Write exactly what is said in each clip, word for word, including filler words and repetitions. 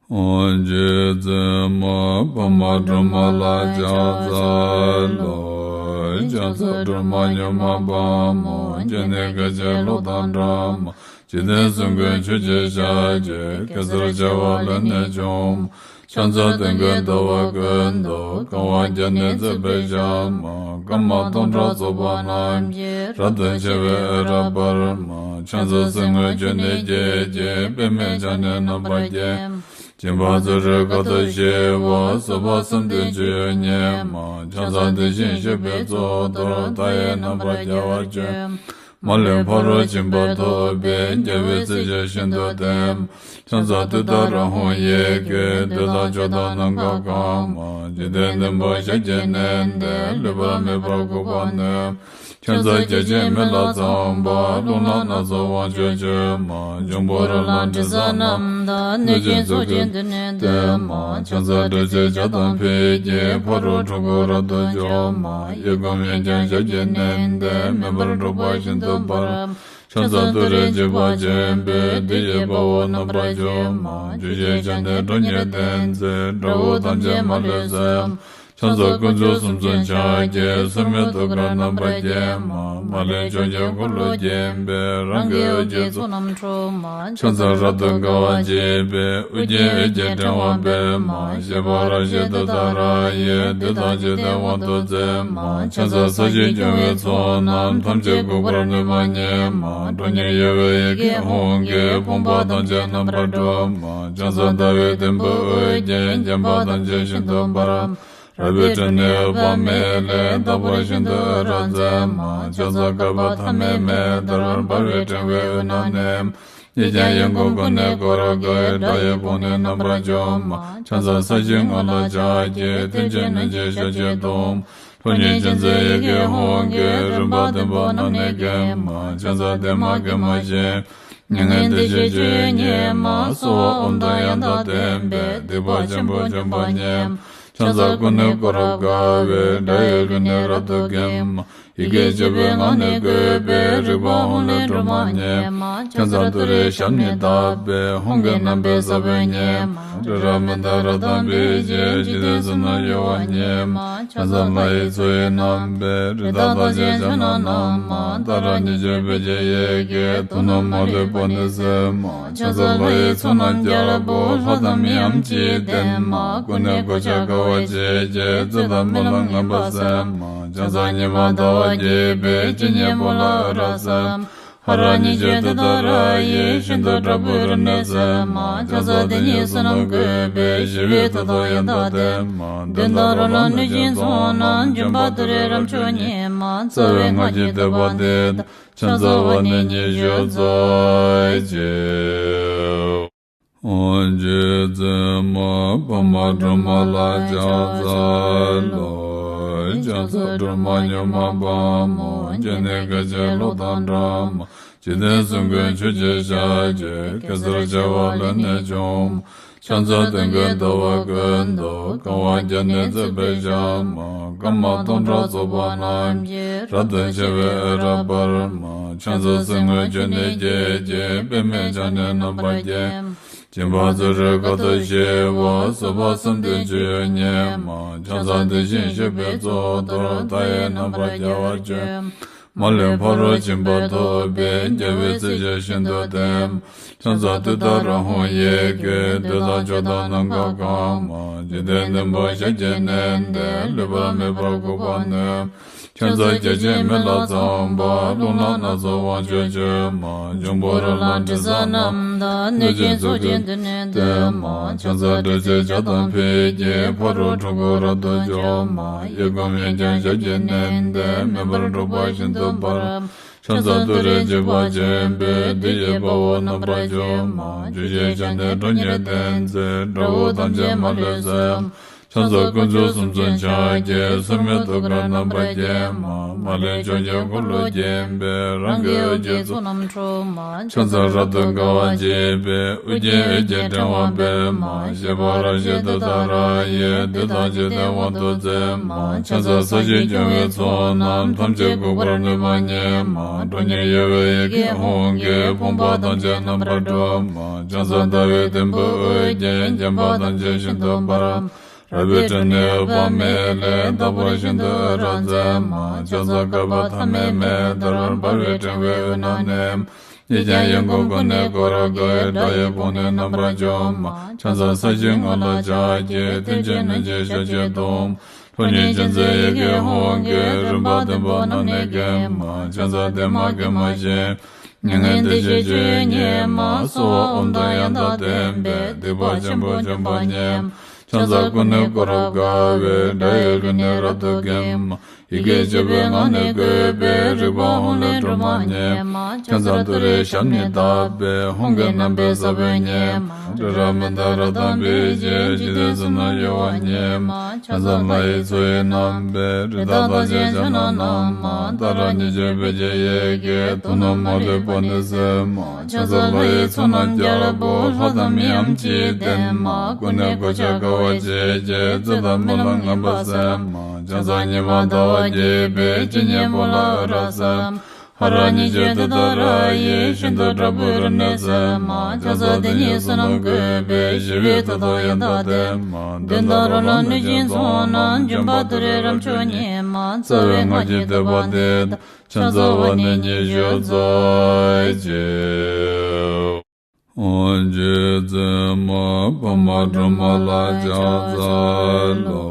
རྗེ་བཙུན་མ་འཕགས་མ་སྒྲོལ་མ་ལ་ཕྱག་འཚལ་ལོ། ཕྱག་འཚལ་སྒྲོལ་མ་མྱུར་མ་དཔའ་མོ། སྤྱན་ནི་སྐད་ཅིག་གློག་དང་འདྲ་མ། འཇིག་རྟེན་གསུམ་མགོན་ཆུ་སྐྱེས་ཞལ་གྱི། གེ་སར་བྱེ་བ་ལས་ནི་བྱུང་མ། ཕྱག་འཚལ་དུས་ཀུན་ཟླ་བ་ཀུན་ཏུ། གང་བ་བརྒྱ་ནི་བརྩེགས་པའི་ཞལ་མ། སྐར་མ་སྟོང་ཕྲག་ཚོགས་པ་རྣམས་ཀྱིས། རབ་ཏུ་ཕྱེ་བའི་འོད་རབ་འབར་མ། ཕྱག་འཚལ་གསེར་དངུལ་ཆུ་ནས་སྐྱེས་ཀྱི། པདྨས་ཕྱག་ནི་རྣམ་པར་བརྒྱན་མ། སྦྱིན་པ་ཚུ་རོལ་ཁ་དོག་ཞི་བ། བཟོད་པ་བསམ་གཏན་སྤྱོད་ཡུལ་ཉིད་མ། ཕྱག་འཚལ་དེ་བཞིན་གཤེགས་པའི་གཙུག་ཏོར། མཐའ་ཡས་རྣམ་པར་རྒྱལ་བར་སྤྱོད་མ། མ་ལུས་ཕ་རོལ་ཕྱིན་པ་ཐོབ་པའི། རྒྱལ་བའི་སྲས་ཆེན་ཤིན་ཏུ་བརྟན་མ། ཕྱག་འཚལ་ཏུཏྟཱ་ར་ཧཱུྃ་ཡི་གེ། བདུད་དང་ཕྱོགས་དང་ནམ་མཁའ་གང་མ། འཇིག་རྟེན་བདུན་པོ་ཞབས་ཀྱིས་མནན་ཏེ། ལུས་པ་མེད་པར་འགུགས་པར་ནུས་མ། ཕྱག་འཚལ་བརྒྱ་བྱིན་མེ་ལྷ་ཚངས་པ། རླུང་ལྷ་སྣ་ཚོགས་དབང་ཕྱུག་མཆོད་མ། འབྱུང་པོ་རོ་ལངས་དྲི་ཟ་རྣམས་དང་། གནོད་སྦྱིན་ཚོགས་ཀྱིས་མདུན་ནས་བསྟོད་མ། ཕྱག་འཚལ་དྲི་ཟའི་ཆར་དང་ཕུད་ཀྱིས། ཕ་རོལ་འཁྲུལ་འཁོར་རབ་ཏུ་འཇོམས་མ། གཡས་བསྐུམ་གཡོན་བརྐྱང་ཞབས་ཀྱིས་མནན་ཏེ། མེ་འབར་འཁྲུག་པ་ཤིན་ཏུ་འབར་མ། ཕྱག་འཚལ་ཏུ་རེ་འཇིགས་པ་ཆེན་པོས། བདུད་ཡི་དཔའ་བོ་རྣམ་པར་འཇོམས་མ། བཅུ་ཞལ་ཕྱག་ནི་ཁྲོ་གཉེར་ལྡན་མཛད། དགྲ་བོ་ཐམས་ཅད་མ་ལུས་གསོད་མ། ཕྱག་འཚལ་དཀོན་མཆོག་གསུམ་མཚོན་ཕྱག་རྒྱའི། སོར་མོས་ཐུགས་ཀར་རྣམ་པར་བརྒྱན་མ། མ་ལུས་ཕྱོགས་བཅུར་འཁོར་ལོས་བརྒྱན་པའི། རང་གི་འོད་ཀྱི་ཚོགས་རྣམས་འཁྲུག་མ། ཕྱག་འཚལ་རབ་ཏུ་དགའ་བ་བརྗིད་པའི། ཨོ་རྒྱན་འོད་ཀྱི་ཕྲེང་བ་སྤེལ་མ། བཞད་པ་རབ་བཞད་ཏུཏྟཱ་ར་ཡིས། བདུད་དང་འཇིག་རྟེན་དབང་དུ་མཛད་མ། ཕྱག་འཚལ་ས་གཞི་སྐྱོང་བའི་ཚོགས་རྣམས། ཐམས་ཅད་འགུགས་པར་ནུས་པ་ཉིད་མ། ཁྲོ་གཉེར་གཡོ་བའི་ཡི་གེ་ཧཱུྃ་གིས། ཕོངས་པ་ཐམས་ཅད་རྣམ་པར་སྒྲོལ་མ། ཕྱག་འཚལ་ཟླ་བའི་དུམ་བུས་དབུ་བརྒྱན། བརྒྱན་པ་ཐམས་ཅད་ཤིན་ཏུ་འབར་མ། རལ་པའི་ཁྲོད་ནས་འོད་དཔག་མེད་ལས། དག་པ་ཤིན་ཏུ་འོད་རབ་མཛད་མ། ཕྱག་འཚལ་བསྐལ་པ་ཐ་མའི་མེ་ལྟར། འབར་བའི་ཕྲེང་བའི་དབུས་ན་གནས་མ། གཉིས་ཀྱང་ཡོངས་བསྐོར་ཀུན་ནས་བསྐོར་དགའི། དགྲ་ཡི་དཔུང་ནི་རྣམ་པར་འཇོམས་མ། ཕྱག་འཚལ་ས་གཞིའི་ངོས་ལ་ཕྱག་རྒྱའི། མཐུ་ཆེན་རྣམས་ཀྱི་ཞབས་ཀྱིས་བརྡུང་མ། ཁྲོ་གཉེར་ཅན་མཛད་ཡི་གེ་ཧཱུྃ་གིས། རིམ་པ་བདུན་པོ་རྣམས་ནི་འགེམས་མ། ཕྱག་འཚལ་བདེ་མ་དགེ་མ་ཅན། མྱ་ངན་འདས་ཞི་སྤྱོད་ཡུལ་ཉིད་མ། གསོལ་བ་ཨོཾ་དང་ཡང་དག་ལྡན་པས། སྡིག་པ་ཆེན་པོ་འཇོམས་པ་ཉིད་མ། ཕྱག་འཚལ་ཀུན་ནས་བསྐོར་རབ་དགའ་བའི། དགྲ་ཡི་རླུང་ནི་རབ་ཏུ་འགེམས་མ། ཡི་གེ་བཅུ་པའི་ངག་ནི་བཀོད་པའི། རིག་པ་ཧཱུྃ་ལས་སྒྲོལ་མ་ཉིད་མ། ཕྱག་འཚལ་ཏུ་རེའི་ཞབས་ནི་བརྡབས་པས། ཧཱུྃ་གི་རྣམ་པའི་ས་བོན་ཉིད་མ། རི་རབ་མནྡ་ར་དང་འབིགས་བྱེད། འཇིག་རྟེན་གསུམ་རྣམས་གཡོ་བ་ཉིད་མ། ཕྱག་འཚལ་ལྷ་ཡི་མཚོ་ཡི་རྣམ་པའི། རི་དྭགས་རྟགས་ཅན་ཕྱག་ན་བསྣམས་མ། ཏཱ་ར་གཉིས་བརྗོད་བོད་ཀྱི་ཡི་གེས། དུག་རྣམས་མ་ལུས་པ་ནི་སེལ་མ། ཕྱག་འཚལ་ལྷ་ཡི་ཚོགས་རྣམས་རྒྱལ་པོ། ལྷ་དང་མིའམ་ཅི་ཡིས་བསྟེན་མ། ཀུན་ནས་གོ་ཆ་དགའ་བ་བརྗིད་ཀྱིས། རྩོད་དང་སྨོན་ལམ་ངན་པ་སེལ་མ། ཕྱག་འཚལ་ཉི་མ་ཟླ་བ་རྒྱས་པའི། སྤྱན་གཉིས་པོ་ལ་འོད་རབ་གསལ་མ། ཧ་ར་གཉིས་བརྗོད་ཏུཏྟཱ་ར་ཡིས། ཤིན་ཏུ་དྲག་པོའི་རིམས་ནད་སེལ་མ། ཕྱག་འཚལ་དེ་ཉིད་བསོད་ནམས་བཀོད་པའི། ཞི་བའི་མཐུ་སྟོབས་ཡང་དག་ལྡན་མ། གདོན་དང་རོ་ལངས་གནོད་སྦྱིན་ཚོགས་རྣམས། འཇོམས་པ་ཏུ་རེ་རབ་མཆོག་ཉིད་མ། རྩ་བའི་སྔགས་ཀྱི་བཟླས་པ་འདི་དང་། ཕྱག་འཚལ་བ་ནི་ཉི་ཤུ་རྩ་གཅིག་རྗེ་བཙུན་མ་འཕགས་མ་སྒྲོལ་མ་ལ་ཕྱག་འཚལ་ལོ། ཕྱག་འཚལ་སྒྲོལ་མ་མྱུར་མ་དཔའ་མོ། སྤྱན་ནི་སྐད་ཅིག་གློག་དང་འདྲ་མ། འཇིག་རྟེན་གསུམ་མགོན་ཆུ་སྐྱེས་ཞལ་གྱི། གེ་སར་བྱེ་བ་ལས་ནི་བྱུང་མ། ཕྱག་འཚལ་དུས་ཀུན་ཟླ་བ་ཀུན་ཏུ། གང་བ་བརྒྱ་ནི་བརྩེགས་པའི་ཞལ་མ། སྐར་མ་སྟོང་ཕྲག་ཚོགས་པ་རྣམས་ཀྱིས། རབ་ཏུ་ཕྱེ་བའི་འོད་རབ་འབར་མ། ཕྱག་འཚལ་གསེར་དངུལ་ཆུ་ནས་སྐྱེས་ཀྱི། པདྨས་ཕྱག་ནི་རྣམ་པར་བརྒྱན་མ། སྦྱིན་པ་ཚུ་རོལ་ཁ་དོག་ཞི་བ། བཟོད་པ་བསམ་གཏན་སྤྱོད་ཡུལ་ཉིད་མ། ཕྱག་འཚལ་དེ་བཞིན་གཤེགས་པའི་གཙུག་ཏོར། མཐའ་ཡས་རྣམ་པར་རྒྱལ་བར་སྤྱོད་མ། མ་ལུས་ཕ་རོལ་ཕྱིན་པ་ཐོབ་པའི། རྒྱལ་བའི་སྲས་ཆེན་ཤིན་ཏུ་བརྟན་མ། ཕྱག་འཚལ་ཏུཏྟཱ་ར་ཧཱུྃ་ཡི་གེས། བདུད་དང་ཕྱོགས་དང་ནམ་མཁའ་གང་མ། འཇིག་རྟེན་བདུན་པོ་ཞབས་ཀྱིས་མནན་ཏེ། ལུས་པ་མེད་པར་འགུགས་པར་ནུས་མ། ཕྱག་འཚལ་བརྒྱ་བྱིན་མེ་ལྷ་ཚངས་པ། རླུང་ལྷ་སྣ་ཚོགས་དབང་ཕྱུག་མཆོད་མ། འབྱུང་པོ་རོ་ལངས་དྲི་ཟ་རྣམས་དང་། གནོད་སྦྱིན་ཚོགས་ཀྱིས་མདུན་ནས་བསྟོད་མ། ཕྱག་འཚལ་དྲི་ཟའི་ཆར་དང་ཕུད་ཀྱིས། ཕ་རོལ་འཁྲུལ་འཁོར་རབ་ཏུ་འཇོམས་མ། གཡས་བསྐུམ་གཡོན་བརྐྱང་ཞབས་ཀྱིས་མནན་ཏེ། མེ་འབར་འཁྲུག་པ་ཤིན་ཏུ་འབར་མ། ཕྱག་འཚལ་ཏུ་རེ་འཇིགས་པ་ཆེན་པོས། བདུད་ཀྱི་དཔའ་བོ་རྣམ་པར་འཇོམས་མ། བཅུ་ཞལ་ཕྱག་ནི་ཁྲོ་གཉེར་ལྡན་མཛད། དགྲ་བོ་ཐམས་ཅད་མ་ལུས་གསོད་མ། ཕྱག་འཚལ་དཀོན་མཆོག་གསུམ་མཚོན་ཕྱག་རྒྱའི། སྲུང་མའི་ཐུགས་ཀར་རྣམ་པར་བརྒྱན་མ། མ་ལུས་ཕྱོགས་བཅུའི་འཁོར་ལོ་བརྒྱན་པའི། རང་གི་འོད་ཀྱི་ཚོགས་རྣམས་འཁྲུགས་མ། ཕྱག་འཚལ་རབ་ཏུ་དགའ་བ་བརྗིད་པའི། ཨོ་རྒྱན་འོད་ཀྱི་ཕྲེང་བ་སྤེལ་མ། བཞད་པ་རབ་བཞད་ཏུཏྟཱ་ར་ཡིས། བདུད་དང་འཇིག་རྟེན་དབང་དུ་མཛད་མ། ཕྱག་འཚལ་ས་གཞི་སྐྱོང་བའི་ཚོགས་རྣམས། ཐམས་ཅད་འགུགས་པར་ནུས་པ་ཉིད་མ། ཁྲོ་གཉེར་གཡོ་བའི་ཡི་གེ་ཧཱུྃ་གིས། ཕོངས་པ་ཐམས་ཅད་རྣམ་པར་སྒྲོལ་མ། ཕྱག་འཚལ་ཟླ་བའི་དུམ་བུས་དབུ་རྒྱན། བརྒྱན་པ་ཐམས་ཅད་ཤིན་ཏུ་འབར་མ། རལ་པའི་ཕྲེང་ནི་འོད་དཔག་མེད་ལས། དག་པར་ཤིན་ཏུ་འོད་རབ་མཛད་མ། ཕྱག་འཚལ་བསྐལ་པ་ཐ་མལ་མེ་ལྟར། འབར་བའི་ཕྲེང་བའི་འོད་རྣམས་ནི། ཡིད་ཀྱང་ཡིད་འགུགས་ཀུན་ནས་བསྐོར་དགའ་བའི། དགྲ་ཡི་དཔུང་ནི་རྣམ་པར་འཇོམས་མ། ཕྱག་འཚལ་ས་གཞིའི་ངོས་ལ་ཕྱག་བགྱི། མཐུ་ཆེན་ནུས་ཆེན་ཞབས་ཀྱིས་བརྡུང་། ཁྲོ་གཉེར་ཅན་མཛད་ཡི་གེ་ཧཱུྃ་གིས། རིམ་པ་བདུན་པོ་རྣམས་ནི་འགེམས་མ། ཕྱག་འཚལ་བདེ་མ་དགེ་མ་ཞི། མྱ་ངན་འདས་ཞི་སྤྱོད་ཡུལ་ཉིད་མ། གསོལ་བ་ཨོཾ་དང་ཡང་དག་ལྡན་པས། སྡིག་པ་ཆེན་པོ་འཇོམས་པ་ཉིད་མ། ཕྱག་འཚལ་ཀུན་ནས་བསྐོར་རབ་དགའ་བའི། དགྲ་ཡི་ལུས་ནི་རབ་ཏུ་འགེམས་མ། ཡི་གེ་བཅུ་པའི་ངག་ནི་བཀོད་པའི། རིག་པ་ཧཱུྃ་ལས་སྒྲོལ་མ་ཉིད་མ། ཕྱག་འཚལ་ཏུ་རེའི་ཞབས་ནི་བརྡབས་པས། ཧཱུྃ་གི་རྣམ་པའི་ས་བོན་ཉིད་མ། རི་རབ་མནྡ་ར་དང་འབིགས་བྱེད། འཇིག་རྟེན་གསུམ་རྣམས་གཡོ་བ་ཉིད་མ། ཕྱག་འཚལ་ལྷ་ཡི་མཚོ་ཡི་རྣམ་པའི། རི་དྭགས་རྟགས་ཅན་ཕྱག་ན་བསྣམས་མ། ཏཱ་ར་གཉིས་བརྗོད་བོད་ཀྱི་ཡི་གེས། དུག་རྣམས་མ་ལུས་པ་ནི་སེལ་མ། ཕྱག་འཚལ་ལྷ་ཡི་ཚོགས་རྣམས་རྒྱལ་པོ། ལྷ་དང་མིའམ་ཅི་ཡིས་བསྟེན་མ། ཀུན་ནས་གོ་ཆ་དགའ་བ་བརྗིད་ཀྱིས། རྩོད་དང་རྨི་ལམ་ངན་པ་སེལ་མ། ཕྱག་འཚལ་ཉི་མ་ཟླ་བ་རྒྱས་པའི། སྤྱན་གཉིས་པོ་ལ་འོད་རབ་གསལ་མ། ཧ་ར་གཉིས་བརྗོད་ཏུཏྟཱ་ར་ཡིས། ཤིན་ཏུ་དྲག་པོའི་རིམས་ནད་སེལ་མ། ཕྱག་འཚལ་དེ་ཉིད་བསོད་ནམས་བཀོད་པའི། ཞི་བའི་མཐུ་སྟོབས་ཡང་དག་ལྡན་མ། གདོན་དང་རོ་ལངས་གནོད་སྦྱིན་ཚོགས་རྣམས། འཇོམས་པ་ཏུ་རེའི་རབ་མཆོག་ཉིད་མ། རྩ་བའི་སྔགས་ཀྱི་བསྟོད་པ་འདི་དང་། ཕྱག་འཚལ་བ་ནི་ཉི་ཤུ་རྩ་གཅིག་རྗེ་བཙུན་མ་པདྨ་སྒྲོལ་མ་ལ་ཕྱག་འཚལ་ལོ།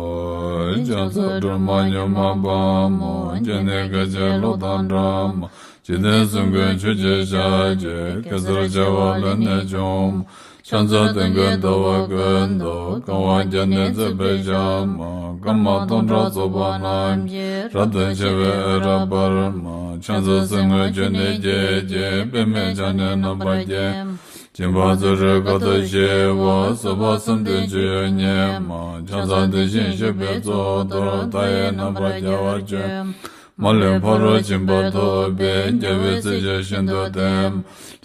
ཕྱག་འཚལ་སྒྲོལ་མ་མྱུར་མ་དཔའ་མོ། སྤྱན་ནི་སྐད་ཅིག་གློག་དང་འདྲ་མ། འཇིག་རྟེན་གསུམ་མགོན་ཆུ་སྐྱེས་ཞལ་གྱི། གེ་སར་བྱེ་བ་ལས་ནི་བྱུང་། ཕྱག་འཚལ་དུས་མགོན་ཟླ་བ་ཀུན་ཏུ། གང་བ་བརྒྱ་ནི་བརྩེགས་པའི་ཞལ་མ། སྐར་མ་སྟོང་ཕྲག་ཚོགས་པ་རྣམས་ཀྱིས། རབ་ཏུ་ཕྱེ་བའི་འོད་རབ་འབར་མ། ཕྱག་འཚལ་སེམས་དངོས་བཅུ་ནི་བརྗིད་ཀྱིས། པདྨས་ཕྱག་ནི་རྣམ་པར་བརྒྱན། སྦྱིན་པ་ཚུ་རོལ་གར་དུ་ཞི་བ། བཟོད་པ་གསུམ་ལྡན་སྤྱོད་ཡུལ་ཉིད་མ། ཕྱག་འཚལ་དེ་བཞིན་གཤེགས་པའི་གཙུག་ཏོར། མཐའ་ཡས་རྣམ་པར་རྒྱལ་བར་སྤྱོད། མ་ལུས་ཕ་རོལ་ཕྱིན་པ་ཐོབ་པའི། རྒྱལ་བའི་སྲས་ཀྱིས་ཤིན་ཏུ་བསྟེན།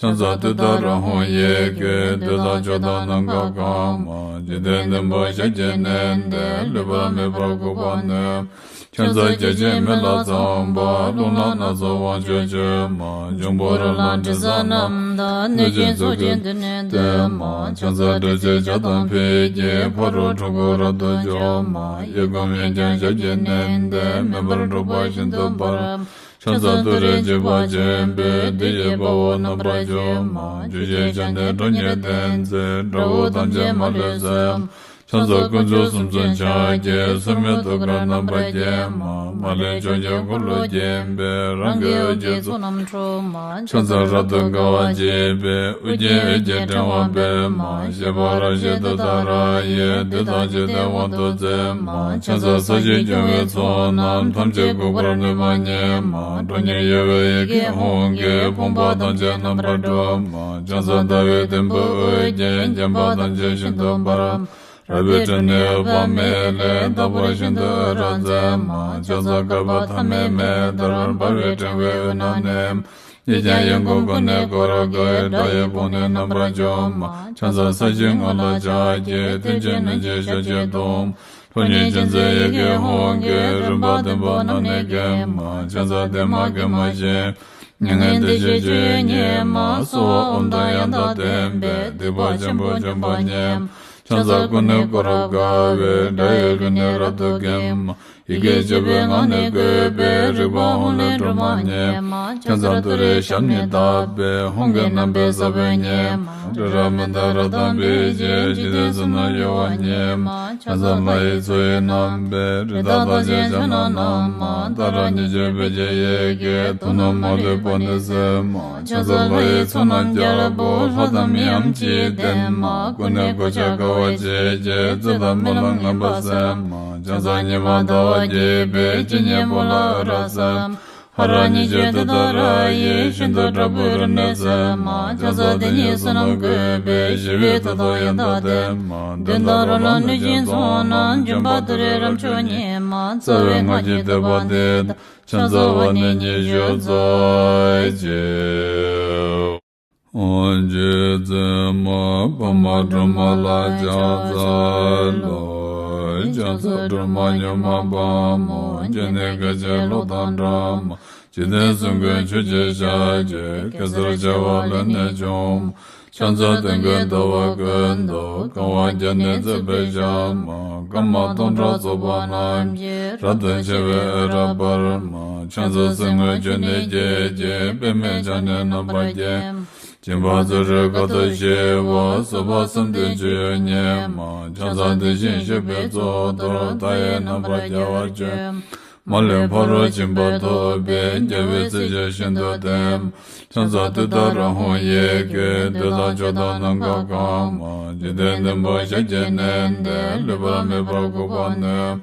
ཕྱག་འཚལ་ཏུཏྟཱ་ར་ཧཱུྃ་ཡི་གེས། བདུད་དང་ཕྱོགས་དང་ནམ་མཁའ་གང་མ། འཇིག་རྟེན་བདུན་པོ་ཞབས་ཀྱིས་མནན་ཏེ། ལུས་པ་མེད་པར་འགུགས་པར་ནུས། ཕྱག་འཚལ་བརྒྱ་བྱིན་མེ་ལྷ་ཚངས་པ། རླུང་ལྷ་སྣ་ཚོགས་དབང་ཕྱུག་མཆོད་མ། འབྱུང་པོ་རོ་ལངས་དྲི་ཟ་རྣམས་དང་། གནོད་སྦྱིན་ཚོགས་ཀྱིས་མདུན་ནས་བསྟོད་མ། ཕྱག་འཚལ་དྲི་ཟའི་ཇ་དང་ཕུད་ཀྱིས། ཕ་རོལ་འཁྲུལ་འཁོར་རབ་ཏུ་འཇོམས་མ། གཡས་བསྐུམ་གཡོན་བརྐྱང་ཞབས་ཀྱིས་མནན་ཏེ། མེ་འབར་འཁྲུགས་པ་ཤིན་ཏུ་འབར། ཕྱག་འཚལ་ཏུ་རེའི་བརྗིད་པ་ཆེན་པོས། བདུད་ཀྱི་དཔའ་བོ་རྣམ་པར་འཇོམས་མ། བཅུ་བཞིའི་ཞལ་ནི་ཁྲོ་གཉེར་ལྡན་མཛད། དགྲ་བོ་ཐམས་ཅད་མ་ལུས་གསོད། ཕྱག་འཚལ་དཀོན་མཆོག་གསུམ་མཚོན་ཕྱག་རྒྱའི། སྲུང་མའི་ཐུགས་ཀར་རྣམ་པར་བརྒྱན་མ། མ་ལུས་ཕྱོགས་བཅུའི་འཁོར་ལོས་བརྒྱན་པའི། རང་གི་འོད་ཀྱི་ཚོགས་རྣམས་འཁྲུགས་མ། ཕྱག་འཚལ་རབ་ཏུ་དགའ་བ་བརྗིད་པའི། ཨོ་རྒྱན་འོད་ཀྱི་ཕྲེང་བ་སྤེལ་མ། བཞད་པ་རབ་བཞད་ཏུཏྟཱ་ར་ཡིས། བདུད་དང་འཇིག་རྟེན་དབང་དུ་མཛད་མ། ཕྱག་འཚལ་ས་གཞི་སྐྱོང་བའི་ཚོགས་རྣམས། ཐམས་ཅད་འགུགས་པར་ནུས་པ་ཉིད་མ། ཁྲོ་གཉེར་གཡོ་བའི་ཡི་གེ་ཧཱུྃ་གིས། ཕོངས་པ་ཐམས་ཅད་རྣམ་པར་སྒྲོལ་མ། ཕྱག་འཚལ་ཟླ་བའི་དུམ་བུས་དབུ་རྒྱན། བརྒྱན་པ་ཐམས་ཅད་ཤིན་ཏུ་འབར། རལ་པའི་ཕྲེང་ནི་འོད་དཔག་མེད་ལས། དག་པར་ཤིན་ཏུ་འོད་རབ་མཛད་མ། ཕྱག་འཚལ་བསྐལ་པ་ཐ་མལ་མེ་ལྟར། འབར་བའི་ཕྲེང་བའི་འོད་རྣམས་ནི། ཡིད་ཀྱང་ཡིད་འགུགས་ཀུན་ནས་བསྐོར་དགའི། དགྲ་ཡི་དཔུང་ནི་རྣམ་པར་འཇོམས་མ། ཕྱག་འཚལ་ས་གཞིའི་ངོས་ལ་ཕྱག་གི། མཐུ་ཆེན་ནུས་ཆེན་ཞབས་ཀྱིས་བརྡུང་། ཁྲོ་གཉེར་ཅན་མཛད་ཡི་གེ་ཧཱུྃ་གིས། རིམ་པ་བདུན་པོ་རྣམས་ནི་འགེམས་མ། ཕྱག་འཚལ་བདེ་མ་དགེ་མ་ཞི། མྱ་ངན་འདས་ཞི་སྤྱོད་ཡུལ་ཉིད་མ། གསོལ་བ་ཨོཾ་དང་ཡང་དག་ལྡན་པས། སྡིག་པ་ཆེན་པོ་འཇོམས་པ་ཉིད་མ། ཕྱག་འཚལ་ཀུན་ནས་བསྐོར་རབ་དགའ་བའི། དགྲ་ཡི་ལུས་ནི་རབ་ཏུ་འགེམས་མ། ཡི་གེ་བཅུ་པའི་ངག་ནི་བཀོད་པའི། རིག་པ་ཧཱུྃ་ལས་སྒྲོལ་མ་ཉིད་མ། ཕྱག་འཚལ་ཏུ་རེའི་ཞབས་ནི་བརྡབས་པས། ཧཱུྃ་གི་རྣམ་པའི་ས་བོན་ཉིད་མ། རི་རབ་མནྡ་ར་དང་འབིགས་བྱེད། འཇིག་རྟེན་གསུམ་རྣམས་གཡོ་བ་ཉིད་མ། ཕྱག་འཚལ་ལྷ་ཡི་མཚོ་ཡི་རྣམ་པའི། རི་དྭགས་རྟགས་ཅན་ཕྱག་ན་བསྣམས་མ། ཏཱ་ར་གཉིས་བརྗོད་བོད་ཀྱི་ཡི་གེས། དུག་རྣམས་མ་ལུས་པ་ནི་སེལ་མ། ཕྱག་འཚལ་ལྷ་ཡི་ཚོགས་རྣམས་རྒྱལ་པོ། ལྷ་དང་མིའམ་ཅི་ཡིས་བསྟེན་མ། ཀུན་ནས་གོ་ཆ་དགའ་བ་བརྗིད་ཀྱིས། རྩོད་དང་རྨི་ལམ་ངན་པ་སེལ་མ། ཕྱག་འཚལ་ཉི་མ་ཟླ་བ་རྒྱས་པའི། སྤྱན་གཉིས་པོ་ལ་འོད་རབ་གསལ་མ། ཧ་ར་ཉིད་ཀྱི་དུས་ལྟར་ཡིད་བཞིན་དུ་དྲག་པོའི་རིམས་ནད་སེལ་མ། ཆང་ས་དེ་ཉིད་བསོད་ནམས་བཀོད་པས་ཞི་བའི་མཐུ་དང་ཡང་དག་ལྡན་མ། གདོན་དང་རོ་ལངས་གནོད་སྦྱིན་ཚོགས་རྣམས། འཇོམས་པ་ཏུ་རེ་རབ་མཆོག་ཉིད་མ། རྩ་བའི་སྔགས་ཀྱི་བསྟོད་པ་འདི་དང་། ཕྱག་འཚལ་བ་ནི་ཉི་ཤུ་རྩ་གཅིག་རྗེ་བཙུན་མ་འཕགས་མ་སྒྲོལ་མ་ལ་ཕྱག་འཚལ་ལོ། ཕྱག་འཚལ་སྒྲོལ་མ་མྱུར་མ་དཔའ་མོ། སྤྱན་ནི་དགའ་ཆེན་གློག་དང་འདྲ་མ། འཇིག་རྟེན་གསུམ་མགོན་ཆུ་སྐྱེས་ཞལ་གྱི། གེ་སར་བྱེ་བ་ལས་ནི་བྱུང་མ། ཕྱག་འཚལ་སྟོན་ཀའི་ཟླ་བ་ཀུན་ཏུ། གང་བ་བརྒྱ་ནི་བརྩེགས་པའི་ཞལ་མ། སྐར་མ་སྟོང་ཕྲག་ཚོགས་པ་རྣམས་ཀྱིས། རབ་ཏུ་ཕྱེ་བའི་འོད་རབ་འབར་མ། ཕྱག་འཚལ་སེར་སྔོ་ཆུ་ནས་སྐྱེས་ཀྱི། པདྨས་ཕྱག་ནི་རྣམ་པར་བརྒྱན་མ། སྦྱིན་པ་བརྩོན་འགྲུས་དཀའ་ཐུབ་ཞི་བ། བཟོད་པ་བསམ་གཏན་སྤྱོད་ཡུལ་ཉིད་མ། ཕྱག་འཚལ་དེ་བཞིན་གཤེགས་པའི་གཙུག་ཏོར། མཐའ་ཡས་རྣམ་པར་རྒྱལ་བར་སྤྱོད་མ། མ་ལུས་ཕ་རོལ་ཕྱིན་པ་ཐོབ་པའི། རྒྱལ་བའི་སྲས་ཆོས་ཤིན་ཏུ་བསྟན་མ། ཕྱག་འཚལ་ཏུཏྟཱ་ར་ཧཱུྃ་ཡི་གེ། བདུད་དང་ཕྱོགས་དང་ནམ་མཁའ་གང་མ། འཇིག་རྟེན་བདུན་པོ་ཞལ་གྱིས་མནན་ཏེ། ལུས་པར་མེད་པར་འགུགས་པར་ནུས།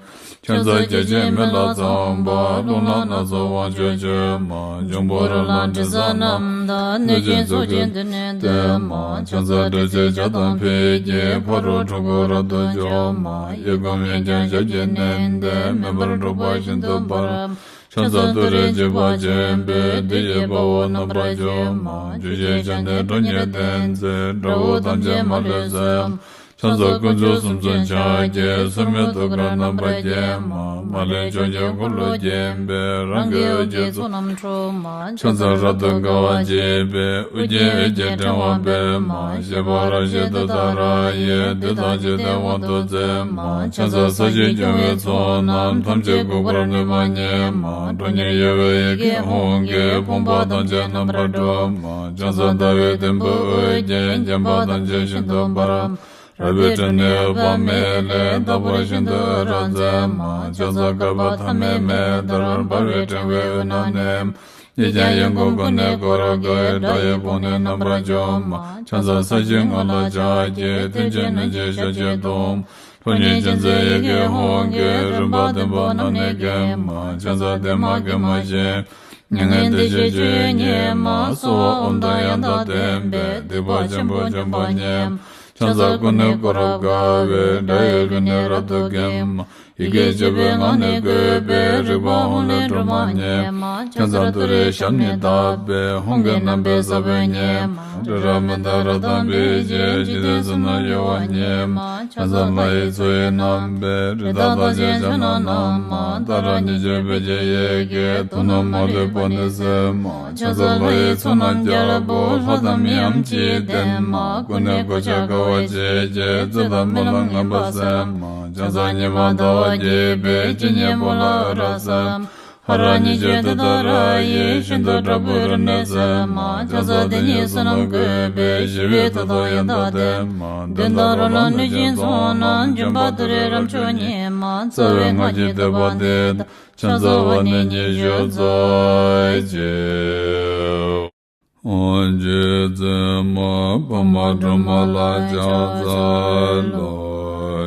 ཕྱག་འཚལ་བརྒྱ་བྱིན་མེ་ལྷ་ཚངས་པ། རླུང་ལྷ་སྣ་ཚོགས་དབང་ཕྱུག་མཆོད་མ། འབྱུང་པོ་རོ་ལངས་དྲི་ཟ་རྣམས་དང་། གནོད་སྦྱིན་ཚོགས་ཀྱིས་མདུན་ནས་བསྟོད་མ། ཕྱག་འཚལ་དྲི་ཟའི་ཇ་དང་ཕུད་ཀྱིས། ཕ་རོལ་འཁྲུལ་འཁོར་རབ་ཏུ་འཇོམས་མ། གཡས་བསྐུམ་གཡོན་བརྐྱང་ཞབས་ཀྱིས་མནན་ཏེ། མེ་འབར་འཁྲུག་པ་ཤིན་ཏུ་འབར་མ། ཕྱག་འཚལ་ཏུ་རེའི་འཇིགས་པ་ཆེན་པོས། བདུད་ཀྱི་དཔའ་བོ་རྣམ་པར་འཇོམས་མ། བཅུ་ཞལ་ཕྱག་ནི་ཁྲོ་གཉེར་ལྡན་མཛད། དགྲ་བོ་ཐམས་ཅད་མ་ལུས་གསོད་མ། ཕྱག་འཚལ་དཀོན་མཆོག་གསུམ་མཚོན་ཕྱག་རྒྱའི། སྲུང་མའི་ཐུགས་ཀར་རྣམ་པར་བརྒྱན་མ། མ་ལུས་ཕྱོགས་ཀྱི་འཁོར་ལོས་བརྒྱན་པའི། རང་གི་འོད་ཀྱི་ཚོགས་རྣམས་འཁྲུག་མ། ཕྱག་འཚལ་རབ་ཏུ་དགའ་བ་བརྗིད་པའི། ཨོ་རྒྱན་འོད་ཀྱི་ཕྲེང་བ་སྤེལ་མ། བཞད་པ་རབ་བཞད་ཏུཏྟཱ་ར་ཡིས། བདུད་དང་འཇིག་རྟེན་དབང་དུ་མཛད་མ། ཕྱག་འཚལ་ས་གཞི་སྐྱོང་བའི་ཚོགས་རྣམས། ཐམས་ཅད་འགུགས་པར་ནུས་པ་ཉིད་མ། ཁྲོ་གཉེར་གཡོ་བའི་ཡི་གེ་ཧཱུྃ་གིས། ཕོངས་པ་ཐམས་ཅད་རྣམ་པར་སྒྲོལ་མ། ཕྱག་འཚལ་ཟླ་བའི་དུམ་བུས་དབུ་བརྒྱན། འགྱམ་པ་ཐམས་ཅད་ཤིན་ཏུ་འབར་མ། རལ་པའི་ཁྲོད་ནས་འོད་དཔག་མེད་ལས། རྟག་པར་ཤིན་ཏུ་འོད་རབ་མཛད་མ། ཕྱག་འཚལ་བསྐལ་པ་ཐ་མའི་མེ་ལྟར། འབར་བའི་ཕྲེང་བའི་དབུས་ན་གནས་མ། གཉིས་ཀྱང་ཡོངས་བསྐོར་ཀུན་ནས་བསྐོར་དགའི། དགྲ་ཡི་དཔུང་ནི་རྣམ་པར་འཇོམས་མ། ཕྱག་འཚལ་ས་གཞིའི་ངོས་ལ་ཕྱག་གི། མཐིལ་གྱིས་བསྣུན་ཅིང་ཞབས་ཀྱིས་བརྡུང་། ཁྲོ་གཉེར་ཅན་མཛད་ཡི་གེ་ཧཱུྃ་གིས། རིམ་པ་བདུན་པོ་རྣམས་ནི་འགེམས་མ། ཕྱག་འཚལ་བདེ་མ་དགེ་མ་ཞི་མ། མྱ་ངན་འདས་ཞི་སྤྱོད་ཡུལ་ཉིད་མ། གསོལ་བ་ཨོཾ་དང་ཡང་དག་ལྡན་པས། སྡིག་པ་ཆེན་པོ་འཇོམས་པ་ཉིད་མ། ཕྱག་འཚལ་ཀུན་ནས་བསྐོར་རབ་དགའ་བའི། དགྲ་ཡི་ལུས་ནི་རབ་ཏུ་འགེམས་མ། ཡི་གེ་བཅུ་པའི་ངག་ནི་བཀོད་པའི། རིག་པ་ཧཱུྃ་ལས་སྒྲོལ་མ་ཉིད་མ། ཕྱག་འཚལ་ཏུ་རེའི་ཞབས་ནི་བརྡབས་པས། ཧཱུྃ་གི་རྣམ་པའི་ས་བོན་ཉིད་མ། རི་རབ་མི་འདའ་རབ་དང་སྤེལ་གྱིས། འཇིག་རྟེན་གསུམ་རྣམས་གཡོ་བ་ཉིད་མ། ཕྱག་འཚལ་ལྷ་ཡི་མཚོ་ཡི་རྣམ་པའི། རི་དྭགས་རྟགས་ཅན་ཕྱག་ན་བསྣམས་མ། ཏཱ་ར་གཉིས་བརྗོད་བོད་ཀྱི་ཡི་གེས། དོན་དམ་མ་ལུས་པ་ནི་སེལ་མ། ཕྱག་འཚལ་ལྷ་ཡི་ཚོགས་རྣམས་རྒྱལ་པོ། ལྷ་དང་མིའམ་ཅི་ཡིས་བསྟེན་མ། ཀུན་ནས་གོ་ཆ་དགའ་བ་བརྗིད་ཀྱིས། རྩོད་དང་རྨི་ལམ་ངན་པ་སེལ་མ། ཕྱག་འཚལ་ཉི་མ་ཟླ་བ་རྒྱས་པའི། སྤྱན་གཉིས་པོ་ལ་འོད་རབ་གསལ་མ། ཧ་ར་གཉིས་བརྗོད་ཏུཏྟཱ་ར་ཡིས། ཤིན་ཏུ་དྲག་པོའི་རིམས་ནད་སེལ་མ། ཕྱག་འཚལ་དེ་ཉིད་བསོད་ནམས་བཀོད་པས། ཞི་བའི་མཐུ་དང་ཡང་དག་ལྡན་མ། གདོན་དང་རོ་ལངས་གནོད་སྦྱིན་ཚོགས་རྣམས། འཇོམས་པ་ཏུ་རེ་རབ་མཆོག་ཉིད་མ། རྩ་བའི་སྔགས་ཀྱི་བསྟོད་པ་འདི་དང་། ཕྱག་འཚལ་བ་ནི་ཉི་ཤུ་རྩ་གཅིག་རྗེ་བཙུན་མ་འཕགས་མ་སྒྲོལ་མ་ལ་ཕྱག་འཚལ་ལོ།